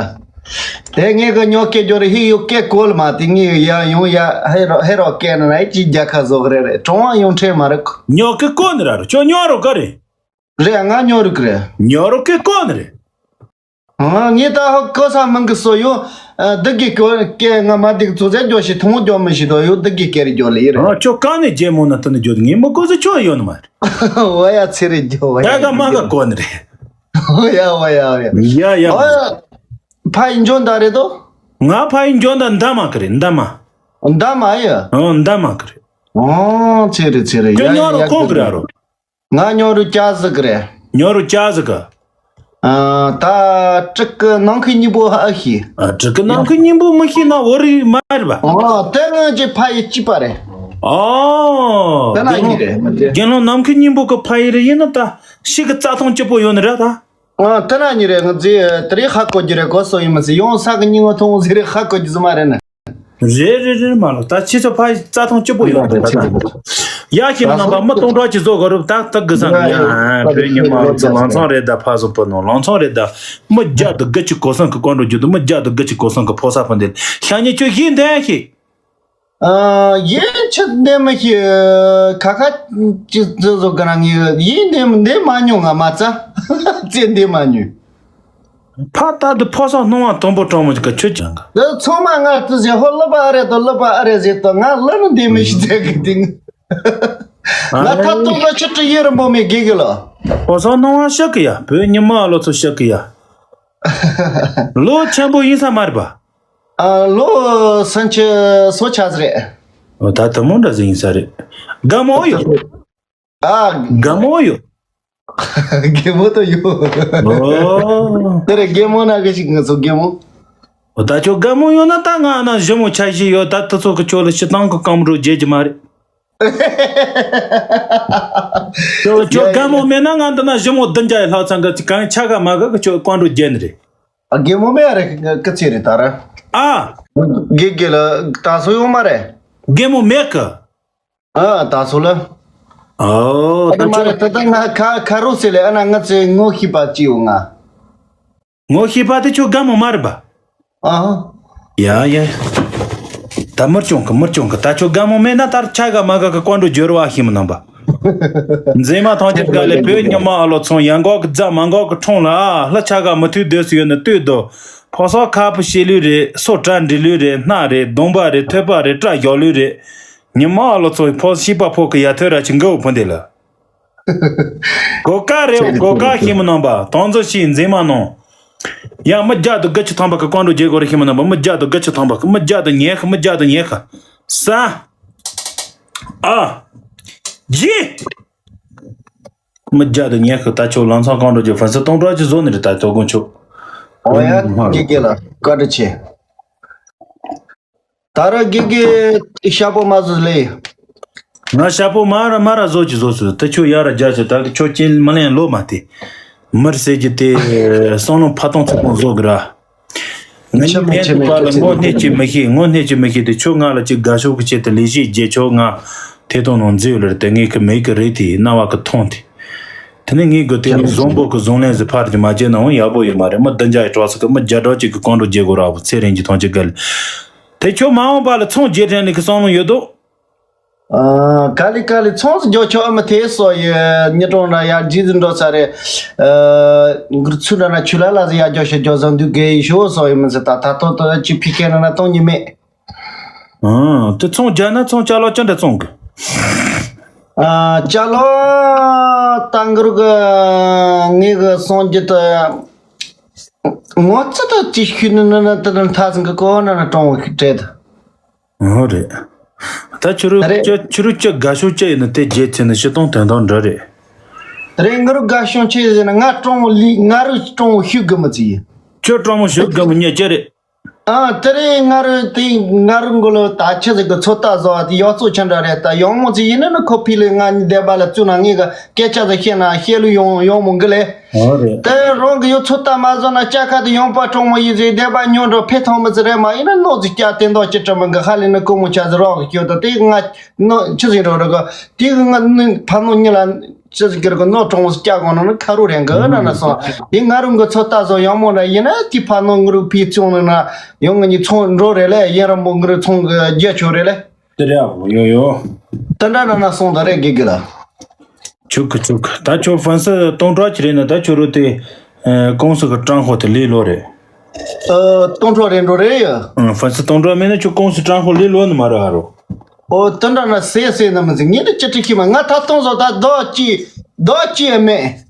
དེ་ངས་གི་ཉོ་སྐད་རྒྱོ་རེ་ཧི་ཡོ་སྐད་གོལ་མ་དེ་ངས་ཡ་ཡོང་ཡ་ཧེ་རོ་ཧེ་རོ་སྐད་ན་ན་ཅི་རྒྱ་ཁ་བཟོ་གི་རེད་རེད་གྲོང་བ་ཡོང་ཁྲེལ་མ་རེད། ཉོ་གི་གོ་ནི་ར་རུ་ཁྱོད་ཉོ་རོ་ག་རེད། རེད་ང་ཉོ་རུ་གི་རེད། ཉོ་རོ་གི་གོ་ནི་རེད། ཨ་ངས་ད་ཧོ་གོ་ས་མང་གི་སོ་ཡོ། ཨ་འདི་གི་གོ་སྐད་ང་མ་འདི་གི་ཚོ་ཚད་རྒྱོ་ཞིག་ཐུང་རྒྱོ་མི་ཞིག་དོ་ཡོ་འདི་གི་སྐད་རེ་རྒྱོ་ལེ་ཡི་རེད། ཨ་ཁྱོད་ག་ནས་རྒྱལ་མོ་ན་ཏི་ནས་རྒྱོ་ངས་མི་གོ་ས་ཁྱོད་ཡོད་ནི་མ་རེད། འོ་ཡ་ཚེ་རེ་རྒྱོ་བ་ཡ། ད་ག་མ་ག་གོ་ནི་རེད། ཡ་ཡ་ཡ་ཡ། ཡ་ཡ། ཕ་ཡི་འཇོན་ད་རེད་དོ། ང་ཕ་ཡི་འཇོན་ད་འདམ་མ་གི་རེད་འདམ་མ། འདམ་མ་ཡ། ཨོ་འདམ་མ་གི་རེད། ཨོ་ཚེ་རེ་ཚེ་རེ་ཡ་ཡ་ཡ། ཁོ་གི་ར་རོ། ང་ཉོ་རུ་ཅག་ཟིག་གི་རེད། ཉོ་རུ་ཅག་ཟིག་གི། ཨ་ད་ཀྲིག་གི་ནང་ཁུལ་སྙིང་པོ་ཧ་ཨ་ཤི། ཨ་ཀྲིག་གི་ནང་ཁུལ་སྙིང་པོ་མི་ཤི་ན་བོ་རི་མ་རེད་པ། ཨོ་དེ་ང་ཅི་ཕ་ཡི་ཅི་པ་རེད། ཨོ། དེ་ན་ཡིན་རེད། རྒན་ལོ་ནམ་མཁའི་སྙིང་པོ་གི་ཕ་ཡི་རེད་ཡིན་ན་ད་ཤི་གི་རྩྭ་ཐང་སྐྱིད་པོ་ཡོད་ནི་རེད་ད། ཨ་དེ་ན་ཡིན་རེད་ང་ཚེ་དེ་རིང་ཧ་གོ་རྒྱུ་རེད་གོ་སོ་ཡིན་མ་ཟེར་ཡོང་ས་གི་སྙིང་པོ་མཐོང་ཟེར་རེད་ཧ་གོ་རྒྱུ་ཟི་མ་རེད་ན། རེད་རེད་རེད་མ་ལོ་ད་ཁྱེད་ཚོ་ཕ་ཡི་རྩྭ་ཐང་སྐྱིད་པོ་ཡོད་རེད་ད་ད། ཡ་ཁྱེད་རྣམ་པ་མི་སྟོང་ཕྲག་གཅིག་བཟོ་དགོས་རུབ་ད་ད་དགུ་སང་གི་ཡ་བོད་ཉི་མ་ཚོ་ལང་ཚང་རེད་ད་ཕ་བཟོ་པོ་ནང་ལང་ཚང་རེད་ད། མི་བརྒྱ་དང་དགུ་གཅིག་གོ་སང་གི་བཀོད་འགྲོ་རྒྱུ་དང་མི་བརྒྱ་དང་དགུ་གཅིག་གོ་སང་གི་ཕོ་ས་ཕུན་དེ་ཤ་ཉེ་ཁྱོད་ཤེས་འདན་ཤེས། ཨ་ཡིན་ཆི་འདན་མི་ཤེས། ཁ་ཁ་ཅི་ཙི་བཟོ་གི་རང་ངི་ཡིན་འདན་འདན་མ་མྱོང་ང་མ་ཙ་ཙེ་འདན་མ་མྱོང་། ཕ་ད་དུ་ཕོ་སོགས་སྣང་བ་དང་པོ་གྲོང་མོ་ཅིག་ག་ཆོས་ཀྱང་གི། འདི་ཚང་མ་ང་ཏི་ཟེར་ཧོ་ལོ་པ་ཨ་རེ་དང་ལོ་པ་ཨ་རེ་ཟེར་དང་ང་ལོ་ནི་འདི་མི་ཤི་ཟེར་གི་དིང་། ང་ཐ་ཏོ་ལ་ཆི་ཏི་ཡེ་རུ་མོ་མི་དགེ་གི་ལ། ཕོ་སོགས་སྣང་བ་ཤག་གི་ཡ་བོད་ཉི་མ་ལོ་ཚོ་ཤག་གི་ཡ། ལོ་ཆེན་པོ་ཡིན་ས་མ་རེད་པ། ཨ་ལོ་སུམ་ཅུ་སོ་ཆ་ཟི་རེད། ད་དུ་མོ་འདྲ་ཟི་ཡིན་ས་རེད། དགའ་མོ་ཡོད། ཨ། རྒན་མོ་ཡོད། རྒན་མོ་དོ་ཡོད། ཨོ། དེ་རེད་རྒན་མོ་ན་གི་ཞིག་ང་ཚོ་རྒན་མོ། ཨོ་ད་ཁྱོད་རྒན་མོ་ཡོད་ན་ད་ང་ན་ཞི་མོ་ཆ་ཞིག་ཡོད་ད་དུ་ཚོ་གི་ཁྱོད་ལ་ཕྱི་ཐང་གི་སྐམ་རུ་རྒྱལ་གྱི་མ་རེད། ཁྱོད་ཁྱོད་རྒན་མོ་མེད་ན་ང་འདི་ན་ཞི་མོ་བདུན་བརྒྱ་ཡི་ལྷག་ཚང་གི་གང་ཆ་ག་མ་ག་གི་ཁྱོད་སྐམ་རུ་རྒྱལ་ནི་རེད། རྒན་མོ་མེད་ཨ་རེད་སྐུ་ཚེ་རེད་ད་ར། ཨ། དགེ་རྒན་ལ་ད་སོ་ཡོང་མ་རེད། རྒན་མོ་མེད་གི། ཨ་ད་སོ་ལ། ཨོ་ད་ད་མ་ཁྱོད་རེད་ད་ད་ང་ཁ་ཁ་རོ་སེ་ལེ་ཨ་ན་ང་ཚེ་ངོ་ཤེས་པ་ཅི་ཡོང་ང་། ངོ་ཤེས་པ་དེ་ཁྱོད་རྒན་མོ་མ་རེད་པ། ཨ། ཡ་ཡ། ད་མིར་ཅུང་གི་མིར་ཅུང་གི་ད་ཁྱོད་རྒན་མོ་མེད་ན་ད་ཆ་ག་མ་ག་གི་ཀོན་འགྲོ་འགྱུར་བ་ཤེས་མི་ནམ་པ། མཛེས་མ་ཐང་ཆེན་དགའ་ལས་བོད་ཉི་མ་ཨ་ལོ་ཚོང་ཡང་འགོག་གི་རྫ་མ་འགོག་གི་འཁྲུངས་ལ་ཨ་ལྷ་ཆ་ག་མི་ཐུག་སྡོད་སུ་ཡོད་ནི་ལྟོས་དོ། ཕོ་སོགས་ཁ་ཕུ་ཤེས་ལུས་རེད་སོ་གྲ་འདྲི་ལུས་རེད་སྣ་རེད་གདོང་པ་རེད་ཐོད་པ་རེད་སྐྲ་ཞོག་ལུས་རེད། ཉི་མ་ཨ་ལོ་ཚོ་ཕོ་ཤིས་པ་ཕོ་གི་ཡ་ཐོད་ར་ཆི་འགའ་བོ་ཕུ་འདི་ལ། གོ་ཀ་རེ་བོ་གོ་ཀ་ཤེས་མི་ནང་པ་དོང་ཙོ་ཤིས་མཛེས་མ་ནང་། ཡ་མི་རྒྱ་དུ་དགུ་ཆུ་ཐང་པ་གི་ཀོང་རོ་རྒྱལ་སྒོ་རེ་ཤི་མི་ནང་པ་མི་རྒྱ་དུ་དགུ་ཆུ་ཐང་པ་གི་མི་རྒྱ་དུ་ཉེ་ཁ་མི་རྒྱ་དུ་ཉེ་ཁ་ས། ཨ། ཇི། མི་རྒྱ་དུ་ཉེ་ཁ་ད་ཆོ་ལང་ཚང་ཀོང་རོ་རྒྱལ་ཧྥན་སི་སྟོང་ཕྲག་ཅིག་བཟོ་ནི་རེད་ད་དོ་དགོང་ཆོ། ཨོ་ཡ་ཀྱེ་ཀྱེ་ལ་བཀའ་དྲིན་ཆེ། ད་ར་དགེ་རྒན་ཤ་པོ་མ་བཟོ་ལེ། ང་ཤ་པོ་མ་ར་མ་ར་བཟོ་ཅི་བཟོ་སུ་ད་ཁྱོད་ཡ་ར་རྒྱ་ཆེ་ད་ཁྱོད་ཅན་མ་ལེན་ལོ་མ་དེ། མིར་ཟེར་གྱི་དེ་བསམ་བློ་ཕ་ཐང་ཚུགས་པོ་བཟོ་གི་ར། ང་ཆེ་མོ་ཉིད་ཆེ་མེད་པ་ལ་ངོ་སྣེ་ཅི་མི་ཤེས་ངོ་སྣེ་ཅི་མི་ཤེས་དེ་ཁྱོད་ང་ལ་ཅི་དགའ་ཤོག་གི་ཆེད་དུ་ལས་བྱེད་རྒྱལ་ཁྱོད་ང་ཐེ་གཏོང་ནང་འཛུལ་ལར་དེ་ངས་གི་མེད་གི་རེད་དེ་རྣ་བ་གི་མཐོང་དེ། དེ་ནས་ངས་གི་དེ་ནི་བཟང་པོ་གི་བཟང་ལན་ཟིག་ཕར་གྱི་མ་བྱས་ན་འོང་ཡག་པོ་ཡོད་མ་རེད་མི་བདུན་བརྒྱ་ཡི་གྲོགས་སུ་གི་མི་བརྒྱ་གྲོགས་གཅིག་གི་ཀོང་རོ་རྒྱལ་སྒོ་ར་བུ་ཚེ་རིང་གི་ཐང་ཆེ་གལ། དེ་ཁྱོད་མ་འོངས་པ་ལ་ཚོང་རྒྱས་དྲན་ལས་ཀྱི་བསམ་བློ་ཡོད་དོ། ཨ། ག་ལི་ག་ལི་ཚོང་ཟི་འཇོག་ཆོག་ཨ་མ་ཐེ་སོ་ཡི་ཉི་གྲོང་ན་ཡར་རྗེས་ཟིན་འགྲོ་ས་རེད། ཨ། གུར་ཚུ་ན་ན་ཆུ་ལ་ལ་ཟི་ཡར་འཇོག་ཤ་འཇོག་ཟང་དུས་དགེ་ཡི་ཤོ་སོ་ཡི་མི་ཟི་ད་ད་ཐོ་ཐོ་ཅི་ཕི་ཁེ་ན་ན་གཏོང་ཉི་མེད། ཨ། དེ་ཚོང་རྒྱག་ན་ཚོང་ཅ་ལོ་ཅི་འདྲ་བཙོང་གི། ཨ། ཅ་ལོ་ད་གུར་གི་ངེད་གི་སོང་རྒྱུ་ད་ངོ་ཚ་ད་ཅི་ཤུ་ནི་ནི་ནི་དེ་ནི་ཐ་ཚང་གི་གོ་ན་ན་གྲོང་བ་ཁི་བྲེད། ཨོ་རེད། ད་ཁྱོད་རུ་རེད། ཁྱོད་ཁྱོད་རུ་ཁྱོད་དགའ་ཤོས་ཅི་ཡིན་ན་དེ་རྒྱལ་ཚེ་ནི་ཤི་སྟོང་དོན་དག་འདྲ་རེད། རེད་ང་རུ་དགའ་ཤོས་ཅི་ཡིན་ན་ང་གྲོང་བོ་ལི་ང་རུ་གྲོང་བོ་ཤུགས་དགུ་མི་ཚི་ཡིན། ཁྱོད་གྲོང་བོ་ཤུགས་དགུ་མི་ཉེ་ཅི་རེད། ཨ་དེ་རེད་ང་རུ་དེ་ང་རུ་མགོ་ལོ་ད་ཆི་ཟིག་གི་ཚོད་ལྟ་བཟོ་བ་དེ་ཡག་བཙོག་ཆ་འདྲ་རེད་ད་ཡག་མོ་ཚི་ཡིན་ན་ནི་ཁོ་ཕི་ལི་ང་གཉིས་བསྡད་པ་ལ་བཙུགས་ན་ངེད་གི་སྐད་ཆ་ཟིག་བཤད་ན་བཤད་ལུགས་ཡོང་ཡོང་མོ་འགི་ལེ། ཨོ་རེད། དེ་རང་གི་ཡོད་ཚོད་ལྟ་མ་བཟོ་ན་ལྕགས་ཁ་དེ་ཡོང་པ་གྲོང་མོ་ཡིན་ཟེར་བསྡད་པ་ཉོ་འགྲོ་ཕེ་ཐོང་མི་ཚེ་རེད་མ་ཡིན་ན་ནོར་ཟིག་སྐྱ་བསྟན་མདོག་ཅི་སྤྲད་མི་འགི་ཧ་ལས་ན་ཀོ་མོ་ཆ་ཟིག་རོགས་གི་སྐྱོ་ད་དེ་ང་ནོ་ཆི་ཟིག་རོགས་རོགས་གི་དེ་གི་ང་ནི་ཕ་ནོ་གཉིས་ལ་ཆི་ཟིག་གི་རོགས་གི་ནོ་གྲོང་མོ་སྐྱ་གོ་ནོ་ནི་ཁ་རུ་རེང་གི་ན་ན་སོང་དེ་ང་རུ་གི་ཚོད་ལྟ་བཟོ་ཡག་མོ་ན་ཡིན་ན་དེ་ཕ་ནོ་ང་རུ་ཕི་ཚོང་ནི་ན་ཡོང་ང་གཉིས་ཚོང་འགྲོ་རེད་ལེ་ཡིན་ར་མོ་ང་རུ་ཚོང་གི་རྒྱ་ཆོ་རེད་ལེ། དེ་རེད་ཨ་ཡོ་ཡོ། ད་འདྲ་ན་ན་སོང་ད་རེད་དགེ་དགེ་ལ། ཆུག་གི་ཆུག་གི་ད་ཁྱོད་ཧྥན་སི་སྟོང་ཕྲག་ཅིག་རེད་ན་ད་ཁྱོད་རུ་དེ་ཀོང་སི་གི་ཀྲང་ཧོ་དེ་ལས་ལོ་རེད། ཨ་སྟོང་ཕྲག་རེད་འགྲོ་རེད་ཡ། ཧྥན་སི་སྟོང་ཕྲག་མེད་ན་ཁྱོད་ཀོང་སི་ཀྲང་ཧོ་ལས་ལོ་ནི་མ་རེད་ཨ་རོ། ཨོ་ད་འདྲ་ན་ཟེ་ཟེ་ན་མི་ཟེ་ངས་ནི་ཅི་ཁྲི་ཁྱི་མ་ང་ད་སྟོང་ཟོ་ད་རྡོ་ཅི་རྡོ་ཅི་ཡ་མེད།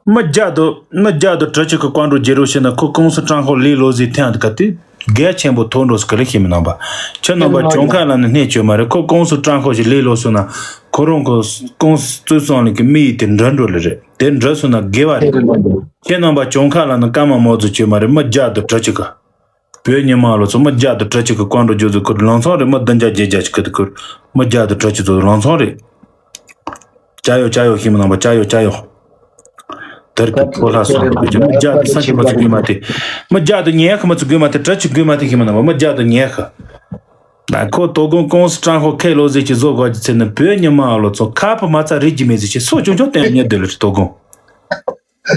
མི་རྒྱ་དུ་མི་རྒྱ་དུ་གྲི་ཆུ་གི་ཀོང་རོ་རྒྱལ་རོ་ཤེ་ན་ཁོ་ཀོང་སི་ཀྲང་ཧོ་ལས་ལོ་ཟི་ཐན་ག་དེ་རྒྱ་ཆེན་པོ་ཐོ་འགྲོ་སི་ག་ལེ་ཤེ་མི་ནང་པ་ཁྱོད་ནང་པ་གྱོང་ཁ་ལ་ནི་སྣེ་བཅོས་མ་རེད་ཁོ་ཀོང་སི་ཀྲང་ཧོ་ཞིག་ལས་ལོ་སོ་ན་ཁོ་རང་གི་ཀོང་སི་བཙོན་སོང་ལ་གི་མི་ཡི་དེ་འདྲ་འགྲོ་ལེ་རེད་དེ་འདྲ་སོ་ན་དགེ་བ་རེད་ཁྱོད་ནང་པ་གྱོང་ཁ་ལ་ནི་ཀ་མ་མོ་ཙི་བཅོས་མ་རེད་མི་རྒྱ་དུ་གྲི་ཆུ་གི་བོད་ཉི་མ་ལོ་ཚོ་མི་རྒྱ་དུ་གྲི་ཆུ་གི་ཀོང་རོ་རྒྱུ་ཚོ་ཁུར་ལང་ཚང་རེད་མི་བདུན་བརྒྱ་བརྒྱད་བརྒྱ་ཞིག་གི་དུ་ཁུར་མི་རྒྱ་དུ་གྲི་ཆུ་ཚོ་ལང་ཚང་རེད། ཅ་ཡོ་ཅ་ཡོ་ཤི་མི་ནང་པ་ཅ་ཡོ་ཅ་ཡོ། དར་གི་ཕོ་ལྷ་སོང་དུ་གི་མི་རྒྱ་དུ་ས་ཆུ་མ་ཚུ་དགོས་མ་དེ། མི་རྒྱ་དུ་ཉལ་ཁ་མ་ཚུ་དགོས་མ་དེ་གྲི་ཆུ་དགོས་མ་དེ་ཤི་མི་ནང་པ་མི་རྒྱ་དུ་ཉལ་ཁ། ན་ཁོ་དོ་དགོང་ཀོང་སི་ཀྲང་ཧོ་ཁེ་ལོ་ཟེ་ཆི་བཟོ་དགོས་ཀྱི་ཚེ་ནི་བོད་ཉི་མ་ལོ་ཚོ་ཁ་ཕུ་མ་ཚ་རིག་གི་མེད་ཟེ་ཆི་སོ་ཆུང་ཆུང་བསྟན་ཉེ་དུ་ལ་དོ་དགོང་།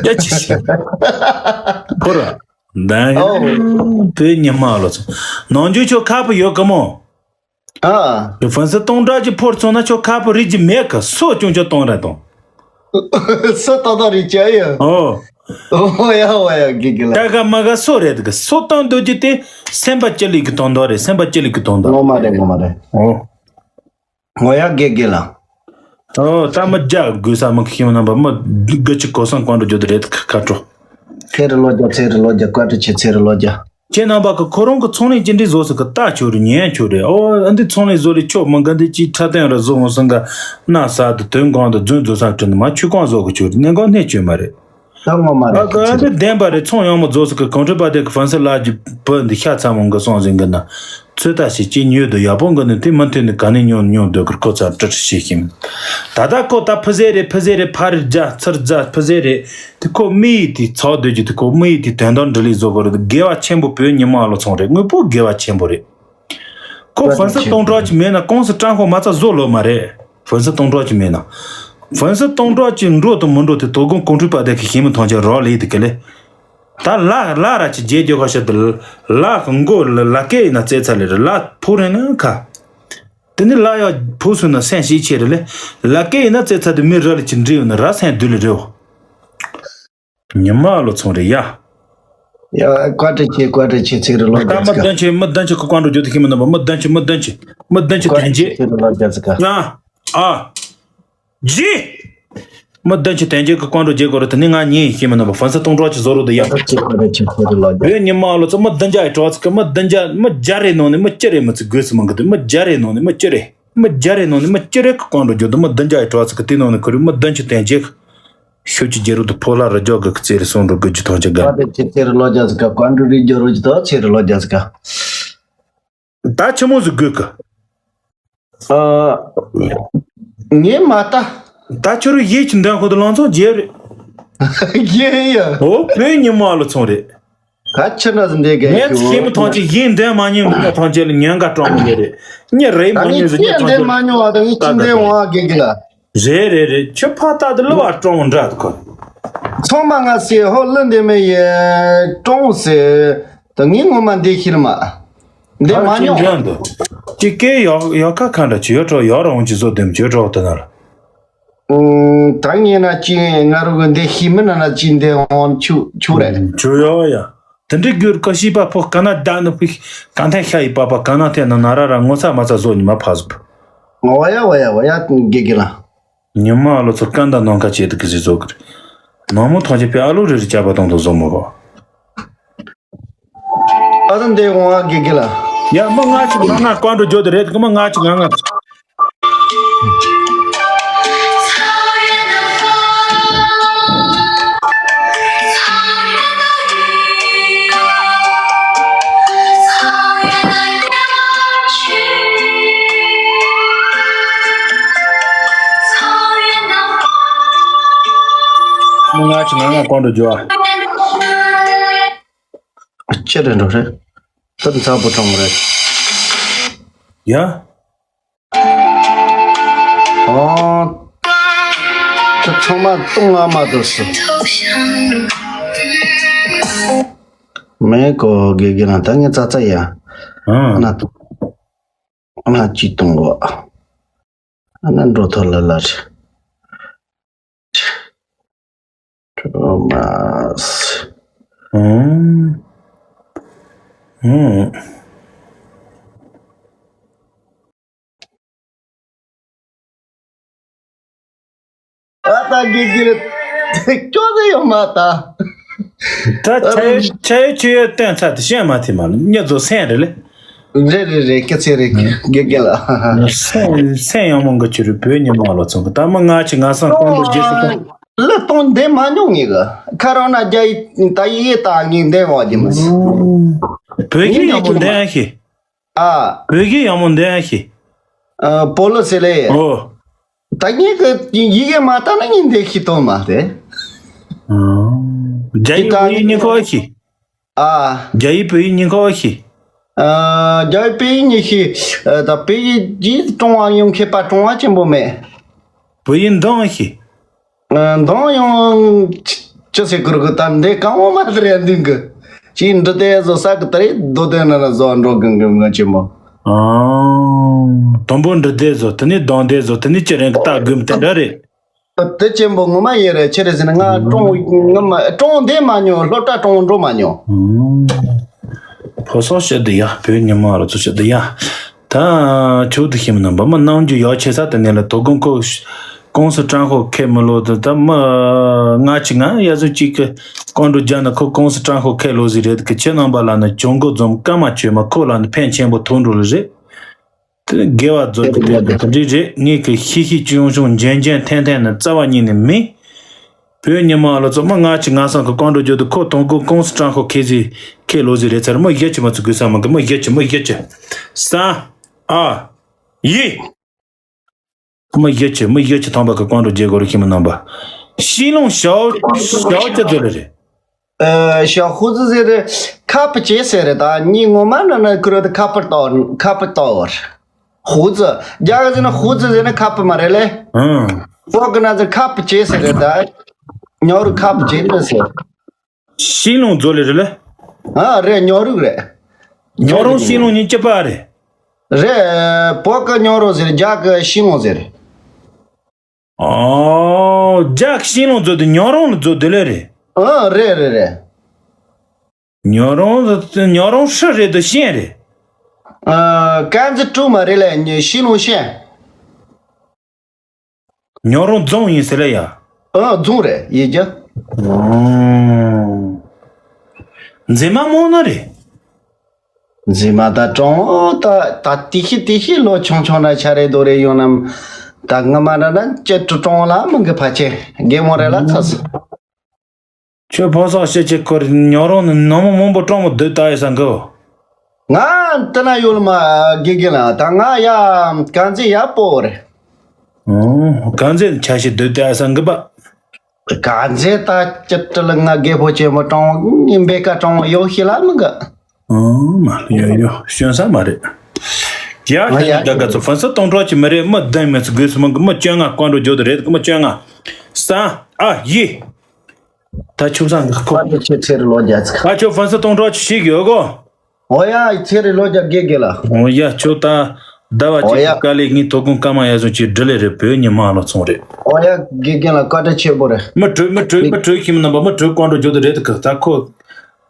ཡ་ཆི་ཤི། ཕོ་ར། ད་ཨོ། བོད་ཉི་མ་ལོ་ཚོ། ནང་རྒྱུ་ཆོ་ཁ་ཕུ་ཡོད་གི་མོ། ཨ། ཧྥན་སི་སྟོང་ཕྲག་གི་ཕོར་ཚོང་ན་ཆོ་ཁ་ཕུ་རིག་གི་མེད་གི་སོ་ཆུང་ཆུང་གཏོང་ར་གཏོང་། སོ་ཏག་ཏག་རིག་ཅག་ཡ། ཨོ། ཨོ་ཡ་ཨོ་ཡ་དགེ་དགེ་ལ། ད་ག་མ་ག་སོ་རེད་གི་སོ་བཏང་འདོད་ཀྱི་དེ་སེམས་པ་ཅི་ལི་གི་གཏོང་འདོད་རེད་སེམས་པ་ཅི་ལི་གི་གཏོང་འདོད། ངོ་མ་རེད་ངོ་མ་རེད། ཨོ། ངོ་ཡ་དགེ་དགེ་ལ། ཨོ་ད་མི་རྒྱ་དགོས་ས་མི་ཁི་ཁྱིམ་རྣམ་པ་མི་དགུ་ཆུ་གོ་སང་ཀོང་རོ་རྒྱུ་དེ་རེད་ཁ་ཁ་དྲོ། ཚེ་རི་ལོ་རྒྱ་ཚེ་རི་ལོ་རྒྱ་བཀའ་དྲིན་ཆེ་ཚེ་རི་ལོ་རྒྱ། ཁྱེད་རྣམ་པ་གི་ཁོ་རང་གི་ཚོང་ལས་ཅི་འདྲའི་བཟོ་ཟིག་གི་ལྟ་ཆོག་རེད་ཉན་ཆོག་རེད་ཨོ་ཨ་འདི་ཚོང་ལས་བཟོ་རེད་ཆོག་མི་འགའ་འདི་ཅིག་ཁྲ་སྟོན་ར་བཟོ་འོང་སང་ག་སྣ་ས་དུ་དོན་གང་དུ་རྫུན་བཟོ་ས་བྲིན་མ་ཆུ་ཀོང་བཟོ་གི་ཆོག་རེད་གནས་གང་གནས་ཆོད་མ་རེད། ད་ངོ་མ་ཨ་རེད་ག་ཨ་འདི་བདེན་པ་རེད་ཚོང་ཡང་མ་བཟོ་ཟིག་གི་གང་འཕྲོད་པ་དེ་གི་ཧྥན་སི་ལ་གི་བུ་འདི་ཤ་ཚ་མོ་འགའ་སོང་ཟིན་གི་ན་ཚོད་ལྟ་ཞིག་ཅིག་ཉོས་དུ་ཡག་པོ་འགའ་ནི་དེ་མི་མཐུན་ནི་ག་ནས་ཉོ་ཉོ་འདོད་གི་ཁོ་ཚ་ཀྲི་ཀྲི་ཤེས་ཤིང་ད་ལྟ་ཁོ་ད་ཕི་ཟེ་རེད་ཕི་ཟེ་རེད་ཕ་རི་རྒྱ་ཚུར་རྒྱ་ཕི་ཟེ་རེད། དེ་ཁོ་མི་ཡི་དེ་ཚོགས་སྡོད་ཀྱི་དེ་ཁོ་མི་ཡི་དེ་དོན་དག་འདྲི་ལས་བཟོ་དགོས་རེད་དགེ་བ་ཆེན་པོ་བོད་ཉི་མ་ལོ་ཚོང་རེད་དངོས་པོ་དགེ་བ་ཆེན་པོ་རེད། ཁོ་ཧྥན་སི་སྟོང་ཕྲག་ཅིག་མེད་ན་ཀོང་སི་ཀྲང་ཧོ་མ་རྩ་བཟོ་ལོ་མ་རེད་ཧྥན་སི་སྟོང་ཕྲག་ཅིག་མེད་ན། ཧྥན་སི་སྟོང་ཕྲག་ཅིག་འགྲོ་དང་མི་འགྲོ་དེ་དོ་དགོང་ཀོང་ཁྲུས་པ་དེ་གི་ཤེས་མི་ཐོང་ཆེ་རོགས་ལས་དེ་གི་ལས། ད་ལ་ལ་ར་ཅིག་རྗེས་རྒྱོ་ཁ་ཤ་དེ་ལ་གི་མགོ་ལ་ལ་སྐད་ཡིན་ན་རྩེ་ཚ་ལེ་རེད་ལ་ཕུ་རེ་ན་ཁ། དེ་ནི་ལ་ཡ་ཕུ་སུ་ན་སེམས་ཤེས་ཆེ་རེད་ལེ། ལ་སྐད་ཡིན་ན་རྩེ་ཚ་དེ་མི་ར་ལ་ཅིག་འདྲི་ཡོད་ན་ར་སེམས་སྡུག་ལེ་རེའོ། ཉི་མ་ལོ་ཚོང་རེད་ཡ། ཡ་བཀའ་དྲིན་ཆེ་བཀའ་དྲིན་ཆེ་ཚིག་རེ་ལོ་ད་རྒྱ་མི་ཚིག་ག་བདུན་ཆེ་མི་བདུན་ཆེ་ཁོ་ཀོང་འགྲོ་རྒྱུ་དེ་ཁྱིམ་མི་ནང་པ་མི་བདུན་ཆེ་མི་བདུན་ཆེ་མི་བདུན་ཆེ་བཀའ་དྲིན་དན་ཆེ་ཆེ་ཚིག་རེ་ལོ་རྒྱ་ཚིག་ག་ང་ཨ་ཇི། མི་བདུན་ཅུ་དོན་བརྒྱད་ཀྱི་ཀོང་ཀྲོ་རྒྱག་དགོས་རེད། དེ་ནས་ང་ཉིད་ཤེས་མི་ནུས་པ་ཧྥན་སི་སྟོང་ཕྲག་གཅིག་བཟོ་རོགས་དེ་ཡ། ཨ་ཅེ་ཁོ་རེ་ཆེ་ཁོ་རེ་ལོ་རྒྱ། བོད་ཉི་མ་ལོ་ཚོ་མི་བདུན་བརྒྱ་ཡི་གྲོགས་ཚོ་གི་མི་བདུན་བརྒྱ་མི་བརྒྱ་རེ་ནང་ནས་མི་བཅུ་རེ་མི་ཚེ་དགོས་སུ་མང་གི་འདུག་མི་བརྒྱ་རེ་ནང་ནས་མི་བཅུ་རེ། མི་བརྒྱ་རེ་ནང་ནས་མི་བཅུ་རེ་གི་ཀོང་ཀྲོ་རྒྱག་འདུག་མི་བདུན་བརྒྱ་ཡི་གྲོགས་ཚོ་གི་དེ་ནང་ནས་ཁོ་རེ་མི་བདུན་ཅུ་དོན་བརྒྱད། ཤུགས་ཀྱི་རྒྱལ་རབས་དུ་ཕོ་ལྷ་རུ་རྒྱག་གི་ཚེ་རེ་སོང་འགྲོ་དགོས་རྒྱུ་ཐང་ཆད་ག་ད་དེ་ཁྱེད་ཚེ་རེ་ལོ་རྒྱ་ཟིག་ག་ཀོང་ཀྲོ་རེ་རྒྱག་རོགས་ཀྱི་ད་ཚེ་རེ་ལོ་རྒྱ་ཟིག་ག་ད་ཆི་མོ་ཟིག་དགོས་གི། ཨ། ངས་མ་ལྟ། ད་ཁྱོད་རུ་ཡིད་ཀྱི་འདོན་ཁོ་དུ་ལང་ཚོ་རྒྱལ་རེད། ཡིན་ཡ། ཨོ་བོད་ཉི་མ་ལོ་ཚོང་རེད། ད་ཁྱི་འདྲ་ཟིག་འདེད་གས་ངས་ཁྱོད་ཚེ་མི་ཐང་ཆེ་ཡིན་འདོན་མ་ཉན་མི་ཐང་ཆེ་ལ་ཉན་ག་སྤྲང་མོ་ཡོད་རེད། ཉི་རེ་ད་མ་ངས་ཉན་ཟིག་ཉི་ཁྱི་ཐང་འདོན་ཆེ་མ་མྱོང་བ་དང་ངས་ཁྱི་འདོན་འོང་ཨ་དགེ་རྒན་ལ། རེད་རེད་རེད། ཁྱོད་ཕ་ལྟ་དུ་ལུ་བ་སྤྲང་བོ་འདྲ་དུ་ཁོ། ཚང་མ་ང་སེ་ཧོ་ལུ་འདི་མི་ཡེ་སྤྲང་བོ་སེ། ད་ངས་ངོ་མ་འདི་ཤེས་མ། འདི་མ་མྱོང་། ཅི་སྐད་ཡག་ཡག་ཁ་ཁ་འདྲ་ཅི་ཡོད་གྲོགས་ཡག་རང་ཅི་བཟོ་དེམ་ཅི་ཡོད་གྲོགས་དུ་ན་ལ། ད་ངས་ན་ཅི་ང་རུ་གི་འདི་ཤེས་མི་ན་ན་ཅི་འདི་འོང་ཆུ་ཆུ་རེད། ཆུ་ཡོ་ཡ། དེ་འདྲའི་རྒྱུར་ཀ་ཤི་པ་ཕོ་ཀ་ན་ད་ནི་ཕི་ཀ་འཐེན་ཤ་ཡི་པ་པ་ཀ་ན་ཐེ་ན་ན་ར་ར་ངོ་ཚ་མ་ཚ་བཟོ་ཉི་མ་ཕ་ཟུབ། ཨོ་ཡ་ཨོ་ཡ་ཨོ་ཡ་དགེ་རྒན་ལ། ཉི་མ་ཨ་ལོ་ཚོ་སྐད་འདའ་ནང་ཁ་བྱེད་དུ་གི་ཟི་བཟོ་གི་རེད། ནང་མོ་ཐང་ཆེ་ཕི་ཨ་ལོ་རེ་རེ་བྱ་བ་དང་དུ་བཟོ་མོ་གོ། ཨ་ཙི་འདི་འོང་ཨ་དགེ་རྒན་ལ། ཡ་མི་ང་ཅིག་ང་ང་ཀོང་ཀྲོ་རྒྱག་དུ་རེད་གི་མི་ང་ཅིག་ང་ང་། མི་ང་ཅིག་ང་ང་ཀོང་ཀྲོ་རྒྱག་ཨ། ཅི་རེད་འགྲོ་རེད། ད་འདི་ཚ་པོ་གྲོང་རེད། ཡ། ཨོ། ད་ཚང་མ་བཏུང་ང་མ་འདུག་སུ། མེ་གོ་དགེ་རྒན་ལ་ད་ངས་ཙ་ཙ་ཡ། ཨང་། ན་ན་ཅི་གཏོང་གོ། ཨ་ན་འགྲོ་ཐོ་ལ་ལ་རེད། ཐོ་མ་སི། ཨང་། ཨང་། ཨ་ད་དགེ་རྒན་ལ་སྐྱོ་ཟེ་ཡོད་མ་ད། ད་ཆ་ཡོད་ཆ་ཡོད་ཆུ་ཡོད་བསྟན་ཚ་དེ་ཤེས་མ་ཐེ་མ་ལ་མྱི་ཚོ་སེམས་རེད་ལེ། རེད་རེད་རེད་སྐྱ་ཚེ་རེད་དགེ་རྒན་ལ། སེམས་སེམས་ཡང་མང་གི་ཆུ་རུ་བོད་ཉི་མ་ལོ་ཚོ་གི་ད་མི་ང་ཆི་ང་སང་ཀོང་པོ་རྒྱལ་སྲིད་ཀོང་། ལ་གཏོང་འདེམས་མ་མྱོང་ངེས་གི་ཁ་རོ་ན་རྒྱ་ཡི་ད་ཡི་ད་ངས་འདེམས་འོག་གི་མི་སྲིད། བོད་ཀྱི་ཡང་མོ་འདེམས་ཤི། ཨ། བོད་ཀྱི་ཡང་མོ་འདེམས་ཤི། ཨ། པོ་ལོ་སི་ལེ། ཨོ། ད་ངས་གི་ཡི་གེ་མ་ལྟ་ན་ངས་འདེམས་ཤི་གཏོང་མ་རེད། རྒྱ་ཡི་བོད་ཡིག་གཉིས་ཁོ་ཤི། ཨ། རྒྱ་ཡི་བོད་ཡིག་གཉིས་ཁོ་ཤི། ཨ། རྒྱ་ཡི་བོད་ཡིག་གཉིས་ཤི། ཨ། ད་བོད་ཡིག་ཇི་ཀྲུང་ཧྭ་ཡོང་མཁས་པ་ཀྲུང་ཧྭ་ཆེན་པོ་མེད། བོད་ཡིག་འདང་ཤི། ཨ། འདང་ཡོང་ཅི་ཟེར་གི་རེད་གི་ད་འདི་གང་འོང་མ་ཟེར་ཡ་འདུག་གི་ཅི་འདྲི་དེ་བཟོ་ས་གི་ད་རེད་རྡོ་དེ་ན་ན་བཟོ་འགྲོ་གི་གི་ང་ཆེན་པོ། ཨང་། དང་པོ་འདྲི་དེ་བཟོ་དེ་ནས་འདང་དེ་བཟོ་དེ་ནས་ཅི་རེད་གི་ད་དགོས་མི་དེ་འདྲ་རེད། དེ་ཆེན་པོ་ངོ་མ་ཡིན་རེད་ཆི་རེད་ཟེར་ན་ང་ཀྲུང་ངོ་མ་ཀྲུང་འདེམས་མ་མྱོང་སློབ་གྲྭ་ཀྲུང་འགྲོ་མ་མྱོང་། ཕོ་སོགས་བཤད་དུ་ཡ་བོད་ཉི་མ་རུ་ཚོ་བཤད་དུ་ཡ། ད་ཁྱོད་དུ་ཤེས་མི་རྣམ་པ་མི་རྣམས་ཀྱི་ཡག་ཆེ་ས་དེ་ནས་ལ་དོ་དགོང་ཁོ་ཀོང་སི་ཀྲང་ཧོ་ཁེ་མི་ལོ་དུ་ད་མི་ང་ཅི་ང་ཡ་བཟོ་གཅིག་གི་ཀོང་ཀྲུ་རྒྱ་ན་ཁོ་ཀོང་སི་ཀྲང་ཧོ་ཁེ་ལོ་ཟི་རེད་གི་ཁྱེད་རྣམ་པ་ལ་ནི་གྱོང་གོ་འཛོམས་སྐར་མ་བྱོས་མ་ཁོ་ལ་ནི་ཕན་ཆེན་པོ་ཐོགས་འགྲོ་ལ་རེད། དེ་དགེ་བ་རྫོགས་ཀྱི་དེ་འདྲ་དེ་འདྲ་རེད། ངས་ཀྱི་ཤི་ཤི་ཅུང་ཅུང་འཇན་འཇན་ཐན་ཐན་ནི་རྩ་བ་ཉིད་ནས་མིན། བོད་ཉི་མ་ལ་ཚོ་མ་ང་ཅི་ང་སང་གི་ཀོང་ཀྲོ་རྒྱུ་དུ་ཁོ་དང་གོ་ཀོང་སི་ཀྲང་ཧོ་ཁེ་ཟི་ཁེ་ལོ་ཟི་རེད་ཚར་མ་ཡ་ཅི་མ་ཚུ་གུ་ས་མ་གི་མ་ཡ་ཅི་མ་ཡ་ཅི་ས་ཨ་ཡི། མི་ཡ་ཅི་མི་ཡ་ཅི་ཐང་པ་གི་ཀོང་ཀྲོ་རྒྱལ་གོ་རུ་ཤི་མི་རྣམ་པ། ཤི་ལོང་ཞའོ་ཞའོ་ཅི་ཟི་རེད། ཨ། ཞའོ་ཧུ་ཙི་ཟེར་རེད། ཁ་པི་ཅེ་ཟེར་རེད་ད་ཉིན་ངོ་མ་ན་ན་ཁུ་རོ་དེ་ཁ་པི་ཏོ་ཁ་པི་ཏོ་བར། ཧུ་ཙི། རྒྱ་གི་ཟེར་ན་ཧུ་ཙི་ཟེར་ན་ཁ་པི་མ་རེད་ལེ། ཧུ་གི་ན་ཟེར་ཁ་པི་ཅེ་ཟེར་རེད་ད། ཉོ་རུ་ཁ་པི་ཅེ་ཏི་ཟེར། ཤིང་ལུང་རྫོ་ལེ་རེད་ལེ། ཨ་རེད་ཉོ་རུ་རེད། ཉོ་རུང་ཤིང་ལུང་གཉིས་ཅི་པ་རེད། རེད། བོད་གི་ཉོ་རུ་ཟེར་རྒྱ་གི་ཤིང་ལུང་ཟེར། ཨོ། རྒྱ་ཤིང་ལུང་རྫོ་དེ་ཉོ་རུང་ལ་རྫོ་དེ་ལེ་རེད། ཨ་རེད་རེད་རེད། ཉོ་རུང་ཉོ་རུང་ཧྲི་རེད་དུ་ཤན་རེད། ཨ་ཀན་ཛི་ཀྲུ་མ་རེད་ལེ་ཤིང་ལུང་ཤན། ཉོ་རུང་རྫོང་ཡིན་ཟེར་ལེ་ཡ། ཨ་རྫོང་རེད་ཡིན་རྒྱུ། ཨོ། མཛེས་མ་མོ་ནི་རེད། མཛེས་མ་ད་གྲོང་ད་ད་དེ་ཤི་དེ་ཤི་ལོ་ཆུང་ཆུང་ན་ཆ་རེ་རྡོ་རེ་ཡོང་ནམ། ད་ངི་མ་འདྲ་ན་ཅི་ཀྲུ་གྲོང་ལ་མི་འགི་ཕ་ཆེ་རྒན་མོ་རེ་ལ་ཚ་སི། ཁྱོད་ཕོ་སོགས་བཤད་ཀྱི་ཁོར་ཉོ་རོང་ནི་ནང་མོ་མང་པོ་གྲོང་མོ་སྡོད་ད་ཡོད་ས་འགི། ང་ཏི་ན་ཡོད་ལ་མ་དགེ་རྒན་ལ་ད་ང་ཡ་གང་ཚེ་ཡ་པོ་རེད། ཨོ་གང་ཚེ་ཆ་ཤི་སྡོད་ད་ཡོད་ས་འགི་པ། གང་ཚེ་ད་ཅི་ཏི་ལ་ང་རྒད་པོ་ཆེན་མོ་གྲོང་ངི་འབེ་ཀ་གྲོང་ཡོད་ཤི་ལ་མི་འགི། ཨོ་མ་ཡོ་ཡོ་ཤོན་ས་མ་རེད། ཡ་ང་ཤ་ཡ་ཉི་དགའ་ག་ཚོ་ཧྥན་སི་སྟོང་ཕྲག་གཅིག་མི་རེད་མི་བདུན་མི་ཚོ་དགོས་སུ་མི་འགི་མི་བཅོ་ལྔ་ཀོན་འགྲོ་རྒྱུ་དེ་རེད་གི་མི་བཅོ་ལྔ། ས་ཨ་ཡི། ད་ཆུབ་སང་གི་ཁོ། ཁ་ཆེ་ཆེ་ཚེ་རི་ལོ་རྒྱ་ཚིག་ད་ཁྱོད་ཧྥན་སི་སྟོང་ཕྲག་གཅིག་ཞིག་ཡོད་གོ། ཨོ་ཡ་ཚེ་རི་ལོ་རྒྱ་དགེ་རྒན་ལ། ཨོ་ཡ་ཁྱོད་ད་ཟླ་བ་ཨོ་གཅིག་ཡ་གི་དཀའ་ལས་ངའི་དོ་དགོང་སྐར་མ་ཡ་བཟུང་གཅིག་འབྲི་ལེ་རེད་བོད་ཉི་མ་ལོ་ཚོང་རེད། ཨོ་ཡ་དགེ་རྒན་ལ་བཀའ་དྲིན་ཆེ་པོ་རེད། མི་གྲོས་མི་གྲོས་མི་གྲོས་ཁྱིམ་རྣམ་པ་མི་གྲོས་ཀོན་འགྲོ་རྒྱུ་དེ་རེད་དུ་གི་ད་ཁོ།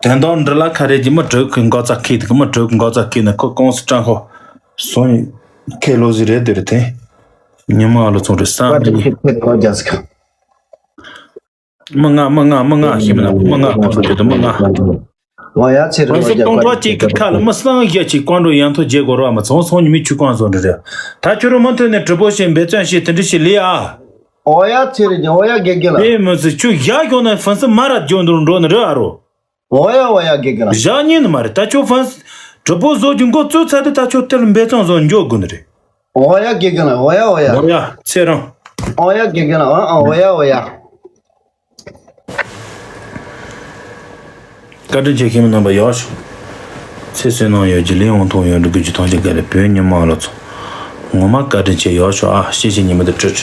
དོན་དག་འདྲི་ལ་ཁ་རེད་ཀྱི་མི་གྲོས་ཁོས་འགོ་ཚ་ཁེལ་དུ་གི་མི་གྲོས་འགོ་ཚ་ཁེལ་ནས་ཁོ་ཀོང་སི་ཀྲང་ཁོ། སོང་ཁེ་ལོ་ཟི་རེད་དེ་རེད་དེ། ཉི་མ་ལོ་ཚོང་རེད་བཀའ་དྲིན་ཆེ་བོད་ཀོན་རྒྱ་ཚིག་མི་ང་མི་ང་མི་ང་ཞིག་མིན་ན་མི་ང་ཁོང་ཚོ་དེ་དུ་མི་ང་། ཨོ་ཡ་ཚེ་རིང་ཁོང་ཚོ་སྟོང་ཕྲག་གཅིག་གི་ཁ་ལ་མི་སང་བཞི་གཅིག་ཀོང་འགྲོ་ཡན་ཐོ་རྒྱལ་དགོས་ར་མ་ཚོང་སོང་ཉི་མའི་ཆུ་ཀོང་བཟོ་འདྲི་རེད། ད་ཁྱོད་རང་མུ་མཐུད་ནས་གྲི་པོ་ཞིག་འབད་བརྩོན་བྱེད་དེ་འདྲི་ཞིག་ལི་ཨ། ཨོ་ཡ་ཚེ་རིང་ཨོ་ཡ་དགེ་རྒན་ལ། ཨེ་མི་ཚེ་ཁྱོད་བཞག་ཡོང་ན་ཧྥན་སི་མ་ར་འཇོག་འདུག་འགྲོ་ནི་རེད་ཨ་རོ། ཨོ་ཡ་ཨོ་ཡ་དགེ་རྒན་ལ། བཞག་ཉན་ནི་མ་རེད་ད་ཁྱོད་ཧྥན་སི། གྲི་པོ་བཟོ་རྒྱུ་འགོ་བཙུགས་ཚར་དུས་ད་ཁྱོད་དེར་འབད་བརྩོན་བཟོ་འཇོག་དགོས་ནི་རེད། ཨོ་ཡ་དགེ་རྒན་ལ་ཨོ་ཡ་ཨོ་ཡ། ཨོ་ཡ་ཚེ་རིང་། ཨོ་ཡ་དགེ་རྒན་ལ་ཨོ་ཨོ་ཨོ་ཡ་ཨོ་ཡ། བཀའ་དྲིན་ཆེ་ཁྱིམ་རྣམ་པ་ཡག་ཤོག་ཚེ་བསོད་ནམས་ཡོད་ཀྱི་ལས་དབང་ཐོག་ཡོད་འགྲོ་དགོས་ཀྱི་ཐང་ཆེན་ག་རེ་བོད་ཉི་མ་ལོ་ཚོ། ངོ་མ་བཀའ་དྲིན་ཆེ་ཡག་ཤོག་ཨ་ཤེས་ཤེས་ཉི་མ་དུ་ཁྲིད།